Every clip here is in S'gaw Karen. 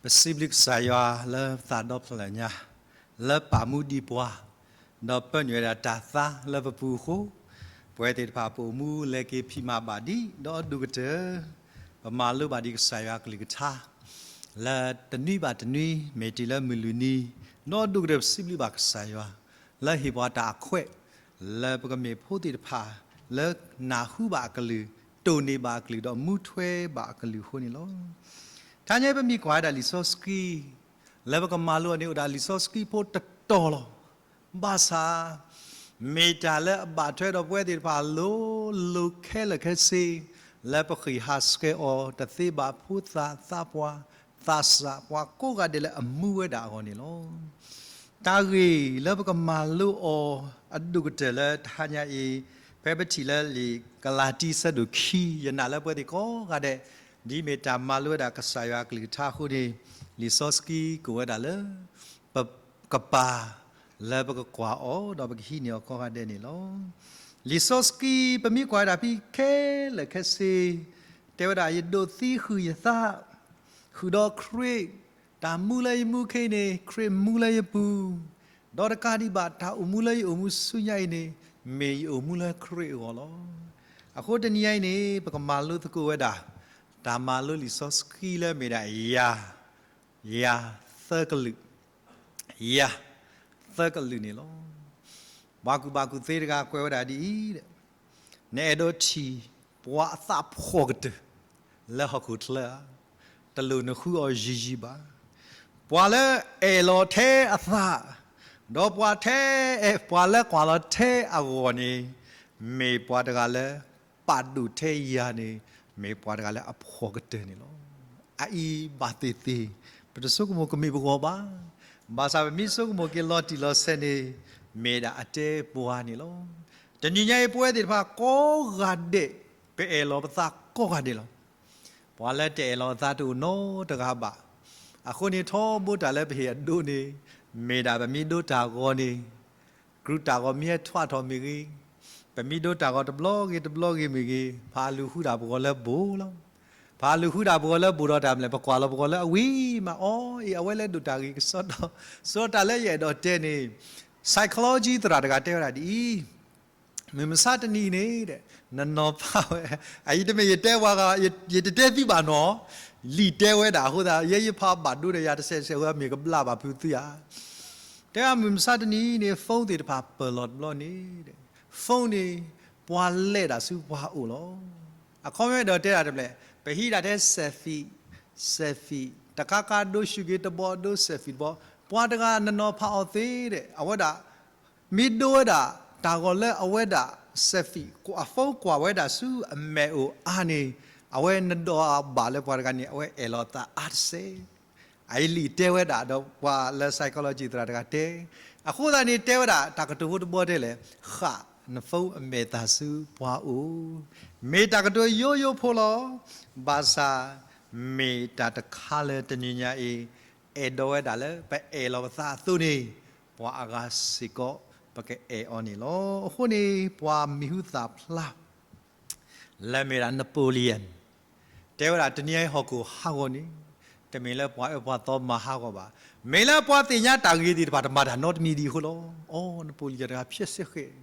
ပစံးဘျုးကစၢ်ယွၤလၢပသးဒီဖျၢၣ်ညါ, လၢပာ်မူဒံးပှၤ, ဒီးပၢနုာ်ဝဲဒၣ်တၢ်သါလၢပပူၤအဃိ, ပဝဲသ့ၣ်တဖၣ်ပအိၣ်မူလဲၤက့ၤဖံးမၤဘၣ်ဒံး ဒီးအဒိၣ်ကတၢၢ် ပမၤလိဘၣ်ဒံးကစၢ်ယွၤကလုၢ်ကထါ လၢတနွံဘၣ်တနွံ မ့ၢ်တုၤလၢမုၢ်လွံၢ်နံၤ, ဒီးအဒိၣ်ကတၢၢ်ပစံးဘျုးဘၣ်ကစၢ်ယွၤ လၢဟ့ၣ်ပှၤတၢ်အခွဲး လၢပကမ့ၢ်ဖိသ့ၣ်တဖၣ် လၢနၢ်ဟူဘၣ်အကလုၢ်, တိၢ်န့ၢ်ဘၣ်အကလုၢ် ဒီးမူထွဲဘၣ်အကလုၢ်အဃိန့ၣ်လီၤ. တဟါညါပမ့ၢ်ကွၢ်ဝဲဒၣ်လံာ်စီဆှံ လၢပကမၤလိအီၤန့ၣ် အိၣ်ဒၣ်လံာ်စီဆှံဖိတတီၤလီၤ. ဘၣ်ဆၣ် မ့ၢ်တၢ်လၢအဘၣ်ထွဲဒီးပဝဲသ့ၣ်တဖၣ်လိၤလိၤခဲလၢာ်ခဲဆ့ လၢပဃ့ၢ်ဟးဆှဲးအီၤ တသ့ဘၣ်ဖိသၣ်သးပှၢ် သးစၢ်ပှၤကိးဂၤဒဲးလၢအမူဝဲဒၣ်အဂီၢ်န့ၣ်လီၤ. တၢ်ဂ့ၢ်လၢပကမၤလိအီၤအဒိၣ်ကတၢၢ်လၢတဟါညါအံၤ, ဖဲပထံၣ်လၢလံာ်ကလၤတံဆၢဒိၣ်ခံ ယနာ်လၢပဝဲသ့ၣ်ကိးဂၤဒဲး ဒ်မ့ၢ်တၢ်မၤလိဝဲဒၣ်ကစၢ်ယွၤအကလုၢ်ကထါအဃိန့ၣ်, လံာ်စီဆှံကိးဝဲဒၣ်လၢ ပကပၤ လၢပကကွၢ်အီၤ ဒီးပကဟံးန့ၢ်အီၤကိးဂၤဒဲးန့ၣ်လီၤ. လံာ်စီဆှံ ပမ့ၢ်ကွၢ်ဝဲဒၣ်ဖဲခဲလၢာ်ခဲဆ့ တဲဝဲဒၣ် ယဒိးသံဃုာ်ယသး ဃုာ်ဒီးခရံာ်, တၢ်မူလၢယမူခဲအံၤန့ၣ် ခရံာ်မူလၢယပူၤ, ဒီးတကးဒံးဘၣ် တၢ်အိၣ်မူလၢယအိၣ်မူဆူညါအံၤန့ၣ် မ့ၢ်ယအိၣ်မူလၢခရံာ်အဂီၢ်လီၤ. အဃိတနံၤညါအံၤန့ၣ် ပကမၤလိသကိးဝဲဒၣ် တၢ်မၤလိလံာ်စီဆှံလၢမ့ၢ်ဒၣ်ယၤ ယၤသၢကလုာ်, ယၤသၢကလုာ်န့ၣ်လီၤ. ပှၤကူၣ်ဘၣ်ကူၣ်သ့တဂၤကွဲးဝဲဒၣ်ဒ်အံၤ, နအဲၣ်ဒိးထံၣ်ပှၤအသးဖှီၣ်ကတၢၢ် လၢဟီၣ်ခိၣ်ချၢဧါ, တလိၣ်နဃုအီၤယံာ်ယံာ်ဘၣ်. ပှၤလၢအဲၣ်လီၤထဲအသး, ဒီးပှၤထဲ, ပှၤလၢကွၢ်လီၤထဲအဂီၢ်န့ၣ် မ့ၢ်ပှၤတဂၤလၢ ပာ်ဒိၣ်ထဲယၤန့ၣ် မ့ၢ်ပှၤတဂၤလၢအဖှီၣ်ကတၢၢ်န့ၣ်လီၤ. အအံၤဘၣ်သ့ၣ်သ့ၣ် ပတဆိကမိၣ်ကမ့ၢ်ပဂီၢ်ဘၣ်. ဘၣ်ဆၣ်ပမ့ၢ်ဆိကမိၣ်က့ၤလီၤတံၢ်လီၤဆဲးန့ၣ် မ့ၢ်ဒၣ်အတဲပှၤန့ၣ်လီၤ. တနံၤညါအံၤပဝဲသ့ၣ်တဖၣ်ကိးဂၤဒဲး ပအဲၣ်လီၤပသးကိးဂၤဒဲးလီၤ. ပှၤလၢတအဲၣ်လီၤအသးတအိၣ်နီတဂၤဘၣ်. အဃိန့ၣ်ထီဘိတၢ်လၢပဟ့ၣ်အဒိန့ၣ် မ့ၢ်ဒၣ်ပမ့ၢ်ဒိတၢ်ဂီၤန့ၣ် ကြုးတၢ်ဂီၤမ့ၢ်ဟဲထွးထီၣ်မ့ၢ်ဂ့ၤ, ပမ့ၢ်ဒိတၢ်ဂီၤတဘျီဂ့ၤတဘျီဂ့ၤမ့ၢ်ဂ့ၤ, ဖးလူၤဃုဒၣ်ပဂီၤလၢဘိလီၤ. ဖးလူၤဃုဒၣ်ပဂီၤလၢဘိဒီးတၢ်မနုၤလဲၣ်, ပကွၢ်လီၤပဂီၤလၢအဝံၤမး အီ အံၤအဝဲလၢဒိၣ်တၢ်ဂ့ၤကစီဒီ, စီတၢ်လၢယအဲၣ်ဒိးတဲန့ၣ် psychology သရၣ်တဂၤတဲဝဲဒၣ်ဒ်အံၤ, မုၢ်မဆါတနံၤန့ၣ် နနီၤဖးဝဲ, အအံၤတမ့ၢ်ယတဲဝဲဂၤ, ယတတဲသုဘၣ်နီၤ, လံာ်တဲဝဲဒၣ်အဃိသတး ယဲယဖးဘၣ်ဒိဒီးယၤတစဲးစဲးဝဲမ့ၢ်ကဘျါဘၣ်ဖုးသုဧါ. တဲမုၢ်မဆါတနံၤန့ၣ် phone သ့ၣ်တဖၣ်ပၢၢ်လီၤတဘျီန့ၣ်, phone န့ၣ် ပှၤလဲၤဒၣ်ဆူပှၤအိၣ်လီၤ. အခီပညီဒီးတဲဒၣ်တဘျဲၣ် ပဟံးဒၣ်ထဲ selfie, selfie တခါခါဒိဆူၣ်က့ၤတဘီဒိ selfie တဘီ, ပှၤတဂၤနနီၤဖးအီၤသ့ဒီး အဝဲဒၣ် မ့ၢ်ဒိဝဲဒၣ်တၢ်ဂီၤလၢအဝဲဒၣ် selfie အ phone ကွၢ်ဝဲဒၣ်ဆူအမဲာ်အိၣ်အါန့ၣ်, အဝဲနဒီးဘၣ်လၢပှၤတဂၤန့ၣ် အဝဲအဲၣ်လီၤသးအါတစဲး. အအံၤလံာ်တဲဝဲဒၣ်ဒီးပှၤလၢ psychology သရၣ်တဂၤတဲ, အဃိသတးန့ၣ် တဲဝဲဒၣ်တၢ်ကတိၤဖိတဘီတဲလဲၣ်, ဃၣ်န phone အမဲာ်သၣ်ဆူပှၤအိၣ်, မ့ၢ်တၢ်ကတိၤယိယိဖိလီၤ. ဘၣ်ဆၣ် မ့ၢ်တၢ်တခါလၢတနံၤညါအံၤ အဲၣ်ဒိးဝဲဒၣ်လၢပအဲၣ်လီၤပသးအသိးန့ၣ် ပှၤအဂၤစ့ၢ်ကီး ပကအဲၣ်အီၤန့ၣ်လီၤ. အဃိန့ၣ် ပှၤမံၤဟူသၣ်ဖျါ လၢမ့ၢ်ဒၣ် Napoleon တဲဝဲဒၣ်တနံၤအံၤဟီၣ်ခိၣ်ဟးဂီၤန့ၣ် တမ့ၢ်လၢပှၤအၢပှၤသီမၤဟးဂီၤဘၣ်. မ့ၢ်လၢပှၤသ့ၣ်ညါတၢ်ဂ့ၤသ့ၣ်တဖၣ်တမၤတၢ်နီတမံၤဒံးအဃိလီၤ. အိ Napoleon တဂၤဖျဲးစ့ၢ်ဃဲၣ်,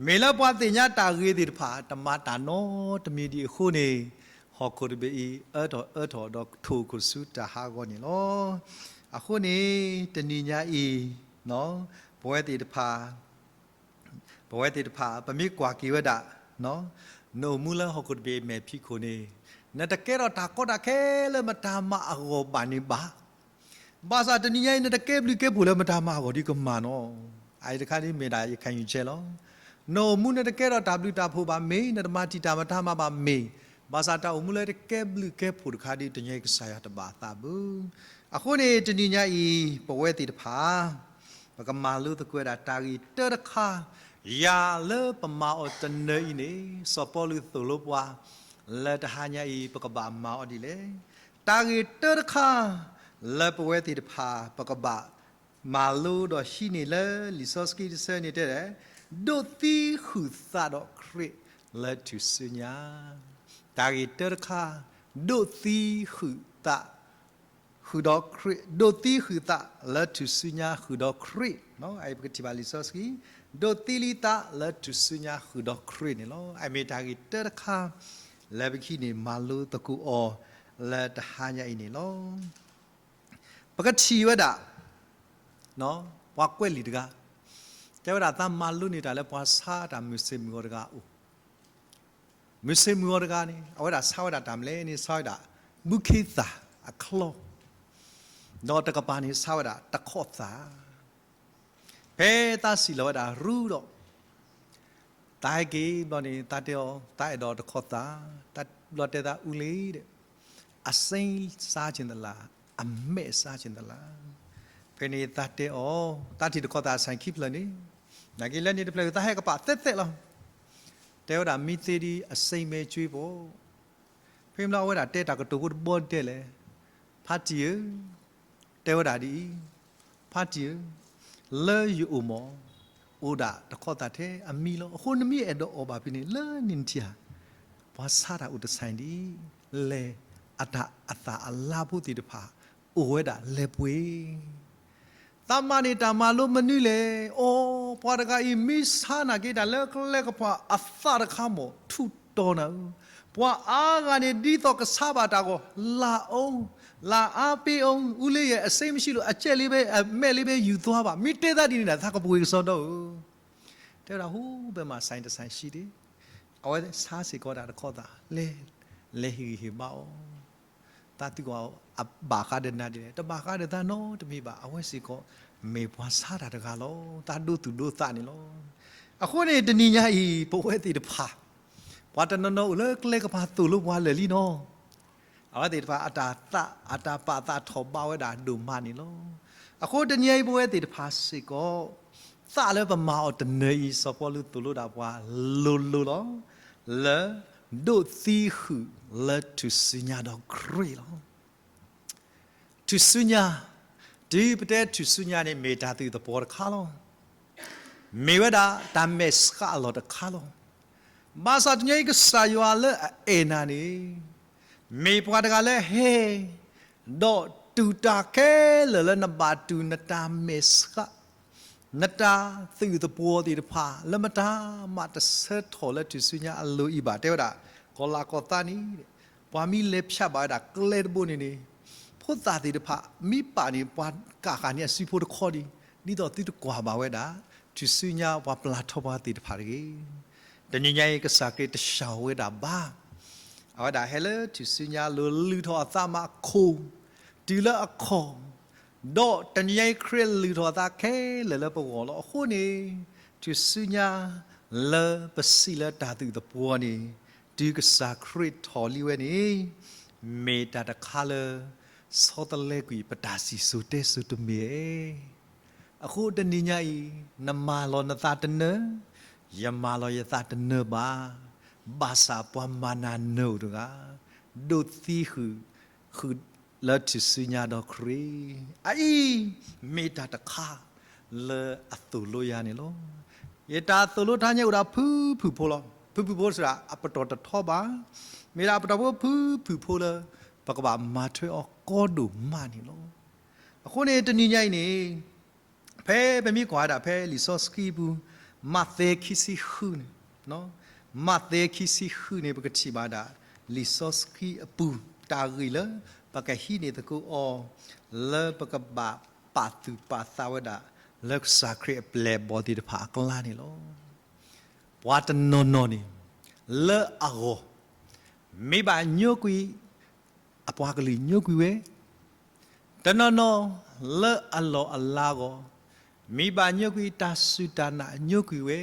မ့ၢ်လၢပှၤသ့ၣ်ညါတၢ်ဂ့ၤသ့ၣ်တဖၣ်တမၤတၢ်နီတမံၤဒံးအဃိန့ၣ် ဟီၣ်ခိၣ်တဘ့ၣ်အံၤ အၢထီၣ်အၢထီၣ်ဒီးထိၣ်ခိၣ်ဆူတၢ်ဟးဂီၤန့ၣ်လီၤ. အဃိန့ၣ် တနံၤညါအံၤ ပဝဲသ့ၣ်တဖၣ် ပဝဲသ့ၣ်တဖၣ် ပမ့ၢ်ကွၢ်က့ၤဝဲဒၣ် နအိၣ်မူလၢဟီၣ်ခိၣ်တဘ့ၣ်အမဲာ်ဖံးခိၣ်န့ၣ် နတကဲထီၣ်တၢ်ကီတၢ်ခဲလၢမတၤမၤအဂီၢ်ဘၣ်န့ၣ်ဘၣ်. ဘၣ်ဆၣ်တနံၤညါအံၤ နတကဲဘျုးကဲဖှိၣ်လၢမတၤမၤအဂီၢ်ဒ်ကမၣ်နီၤ. အအံၤတခါဒ်မ့ၢ်ဒၣ်ယခံယူချက်လီၤ. နအိၣ်မူနတကဲထီၣ်တၢ်ဘျုးတၢ်ဖှိၣ်ဘၣ်မ့ၢ်, နတမၤတံာ်တာ်မတၤမၤဘၣ်မ့ၢ်, ဘၣ်ဆၣ်တၢ်အိၣ်မူလၢတကဲဘျုးကဲဖှိၣ်တခါဒ်တညီကစၢ်ယွၤတဘၣ်သးဘၣ်. အဃိန့ၣ် တနံၤညါအံၤ ပဝဲသ့ၣ်တဖၣ် ပကမၤလိသကိးဝဲဒၣ်တၢ်ဂ့ၢ်တၢတခါ, ယၤလၢပမၤအီၤတနၢၤအံၤန့ၣ် စီၤပီလူးသိၣ်လိပှၤ လၢတဟါညါအံၤ ပကဘၣ်မၤအီၤဒ်လဲၣ်. တၢ်ဂ့ၢ်တၢတခါ လၢပဝဲသ့ၣ်တဖၣ် ပကဘၣ်မၤလိဒီးဟံးန့ၢ်လၢလံာ်စီဆှံတဆၢန့ၣ်တဲဒၣ်, ဒိးသံဃုာ်သးဒီးခရံာ်လၢထူၣ်စုညါ. တၢ်ဂ့ၢ်တၢတခါ, ဒိးသံဃုာ်သး, ဃုာ်ဒီးခရံာ်, ဒိးသံဃုာ်သးလၢထူၣ်စုညါဃုာ်ဒီးခရံာ်, အအံၤပကထံၣ်ဘၣ်လံာ်စီဆှံ, ဒိးသံလံသးလၢထူၣ်စုညါဃုာ်ဒီးခရံာ်န့ၣ်လီၤ. အမ့ၢ်တၢ်ဂ့ၢ်တၢတခါ လၢပကဟံးန့ၢ်မၤလိသကိးအီၤလၢတဟါညါအံၤန့ၣ်လီၤ. ပကထံၣ်ဝဲဒၣ် ပှၤကွဲးလံာ်တဂၤ တဲဝဲဒၣ်သးမၤလိန့ၢ်တၢ်လၢပှၤဆါတၢ်မုၢ်ဆ့ၣ်မုၢ်ဂီၤတဂၤအအိၣ်, မုၢ်ဆ့ၣ်မုၢ်ဂီၤတဂၤန့ၣ် အဝဲဒၣ်ဆါဝဲဒၣ်တၢ်မနုၤလဲၣ်န့ၣ် ဆါဝဲဒၣ် ဘုခ့သၣ်အချီ, ဒီးတကပၤန့ၣ်ဆါဝဲဒၣ်တခီၣ်သၣ်. ဖဲသးစံၣ်လီၤဝဲဒၣ်ရူဒီး သးဟဲက့ၤဘျီန့ၣ် သးတဲအီၤ သးအဲၣ်ဒိးတခီၣ်သၣ်, တၢ်ဘျီတဲသးအူလံဒီး အစိမ်းစားချင်သလား, အမဲက်စားချင်သလား. ဖဲန့ၣ်သးတဲအီၤ သးထံၣ်တခီၣ်သၣ်အဆၣ်ခံဖျၢၣ်န့ၣ်, နာ်က့လၢန့ၣ်တဖျၢၣ်သးဟဲကပာ်သဲသဲလီၤ. တဲဝဲဒၣ် မ့ၢ်သ့ဒ်အစိမ်းမဲကၠွ့ဖိ, ဖဲမ့ၢ်လီၤအဝဲဒၣ်တဲတၢ်ကတိၤဖိတဘီဒဲးလဲၣ်, ဖါတံၢ်ဧၢ, တဲဝဲဒၣ်ဒ်အံၤ, ဖါတံၢ်ဧၢ, လၢယအိၣ်မး အိၣ်ဒၣ်တခီၣ်သၣ်ထဲအမံၤလီၤ. အဃိနမ့ၢ်အဲၣ်ဒိးအီၣ်ဘၣ်ဖဲန့ၣ် လၢန့ၣ်နထံၣ်ဧါ, ပှၤဆါတၢ်အိၣ်တဆဲးဒ်လဲၣ်, အတၢ်အသၣ်အလါဖိသ့ၣ်တဖၣ် အိၣ်ဝဲဒၣ်လဲၤပှ့ၤ သးမၤန့ၢ်တၢ်မၤလိမနုၤလဲၣ်. အိ, ပှၤတဂၤအံၤမ့ၢ်ဆါနာ်က့တၢ်လၢကျဲကပၤအသၣ်တခါမး ထူးတီၤနၤဧၢ, ပှၤအါဂၤန့ၣ်ဒ်သိးကဆါဘၣ်တၢ်ဂီၤ လၢအီ, လၢအါပ့ၤအီ, အူလ့ယဲၢ်အစိမ်းမရှိလို့ အကဲလံဘဲ အမဲက်လံဘဲ ယူၤသွါဘၣ်. မ့ၢ်တဲသးဒ်န့ၣ်ဒီး သးကပှ့ၤကစီဒီဧၢ. တဲဝဲဒၣ် ဟူဘဲမး ဆဲးတဆဲးဆံးဒံး, အဝဲဆါစ့ၢ်ကီးဒၣ်တခီၣ်သၣ် လဲၤ, လဲၤဟ့ၣ်ဂံၢ်ဟ့ၣ်ဘါအီၤ. သးသံကွၢ်အီၤ အဘၣ်ဃးဒီးနၤဒ်လဲၣ်. တဘၣ်ဃးဒီးသးနီတမံၤဘၣ်. အဝဲစ့ၢ်ကီး မ့ၢ်ပှၤဆါတၢ်တဂၤလီၤ. သးဒိသူၣ်ဒိသးန့ၣ်လီၤ. အဃိန့ၣ် တနံၤညါအံၤ ပဝဲသ့ၣ်တဖၣ် ပှၤတနီၤနီၤအိၣ်လၢကျဲကပၤသိၣ်လိပှၤလၢာ်လံနီၤ. အဝဲသ့ၣ်တဖၣ် အတၢ်သး အတၢ်ပာ်သးထီၣ်ဘးဝဲဒၣ်ဒိၣ်မးန့ၣ်လီၤ. အဃိတနံၤအံၤ ပဝဲသ့ၣ်တဖၣ်စ့ၢ်ကီး သးလၢပမၤအီၤတနၢၤအံၤ စီၤပီလူးသိၣ်လိဒၣ်ပှၤလိၤလိၤလီၤ. လၢ ဒိးသံဃုာ်လၢထူၣ်စုညါဒီးခရံာ်လီၤ. ထူၣ်စုညါ, တုၤပတဲထူၣ်စုညါန့ၣ် မ့ၢ်တၢ်သုးသပှီၤတခါလီၤ. မ့ၢ်ဝဲဒၣ်တၢ်မဲာ်ဆှးအလီၢ်တခါလီၤ. ဘၣ်ဆၣ်တနံၤအံၤ ကစၢ်ယွၤလၢအအဲၣ်နၤန့ၣ် မ့ၢ်ပှၤတဂၤလၢဟဲ ဒီးတူၢ်တၢ်ခဲလၢာ်လၢနဘၣ်တူၢ် နတၢ်မဲာ်ဆှး နတၢ်သုးသပှီၤသ့ၣ်တဖၣ် လၢမတၤမးတဆၢထီၣ်လၢထူၣ်စုညါအလိၤအံၤဘၣ်. တဲဝဲဒၣ် ကီၤလၤကီၤသးန့ၣ် ပှၤမ့ၢ်လဲၤဖၠးဘၣ်ဝဲဒၣ်ကျဲတဘိန့ၣ်န့ၣ် ဖိသၣ်သ့ၣ်တဖၣ် မ့ၢ်ပာ်န့ၣ် ပှၤကးဃာ်န့ၢ်အစုဖိတခီဒံး ဒ်သိးသုတကွၢ်ဘၣ်ဝဲဒၣ် ထူၣ်စုညါပှၤပျၢ်ထီၣ်ပှၤသ့ၣ်တဖၣ်တဂ့ၤ. တနံၤညါအံၤ ကစၢ်ခရံာ်တစှၤဝဲဒၣ်ဘၣ်. အဝဲဒၣ်ဟဲလၢထူၣ်စုညါအလိၤ လုၢ်ထီၣ်အသးမးအခိၣ် တုၤလၢအခီၣ်, ဒီးတနံၤညါအံၤ ခရံာ်လုၢ်ထီၣ်အသးခဲလၢာ်လၢပဂီၢ်လီၤ. အဃိန့ၣ် ထူၣ်စုညါလၢပစံးလၢတၢ်သုးသပှီၤန့ၣ် တုၤကစၢ်ခရံာ်ထီၣ်လံဝဲန့ၣ် မ့ၢ်တၢ်တခါလၢ ဆီတလဲကွံာ်ပတၢ်စံၣ်စိၤတဲစိၤတမ့ၢ်ဧါ. အဃိတနံၤညါအံၤ နမၤလီၤနသးတနၢၤ, ယမၤလီၤယသးတနၢၤဘၣ်. ဘၣ်ဆၣ်ပှၤမၤနၤနၢၤအိၣ်တဂၤ ဒိးသံဃုာ် ဃုာ်လၢထူၣ်စုညါဒီးခရံာ်, အအံၤမ့ၢ်တၢ်တခါလၢအသိၣ်လိယၤန့ၣ်လီၤ. ယတၢ်သိၣ်လိတဟါညါအိၣ်ဒၣ်ဖုဖုၣ်ဖိလီၤ. ဖုဖုၣ်ဖိစ့ၢ် အပတီၢ်တထီဘၣ်, မ့ၢ်ဒၣ်အပတီၢ်ဖိဖုဖုၣ်ဖိလၢ ပကဘၣ်မၤထွဲအီၤကီဒိၣ်မးန့ၣ်လီၤ. အဃိန့ၣ် တနံၤညါအံၤန့ၣ် ဖဲပမ့ၢ်ကွၢ်ဝဲဒၣ်ဖဲလံာ်စီဆှံအပူၤ မးသဲခံဆံဃုန့ၣ်, မးသဲခံဆံဃုန့ၣ် ပကထံၣ်ဘၣ်ဒၣ် လံာ်စီဆှံအပူၤ တၢ်ဂ့ၢ်လၢ ပကဟံးန့ၢ်သကိးအီၤ လၢပကဘၣ်ပာ်သူၣ်ပာ်သးဝဲဒၣ် လၢကစၢ်ခရံာ်အပျဲၢ်အဘီၣ်သ့ၣ်တဖၣ်အကျါန့ၣ်လီၤ. ပှၤတနီၤနီၤန့ၣ် လၢအဂီၢ် မ့ၢ်ဘၣ်ညိကွံာ် အပှၤကလုာ်ညိကွံာ်ဝဲ, တနီၤနီၤလၢအလီၢ်အလၤအဂီၢ် မ့ၢ်ဘၣ်ညိကွံာ်တၢ်စူၢ်တၢ်နာ်ညိကွံာ်ဝဲ,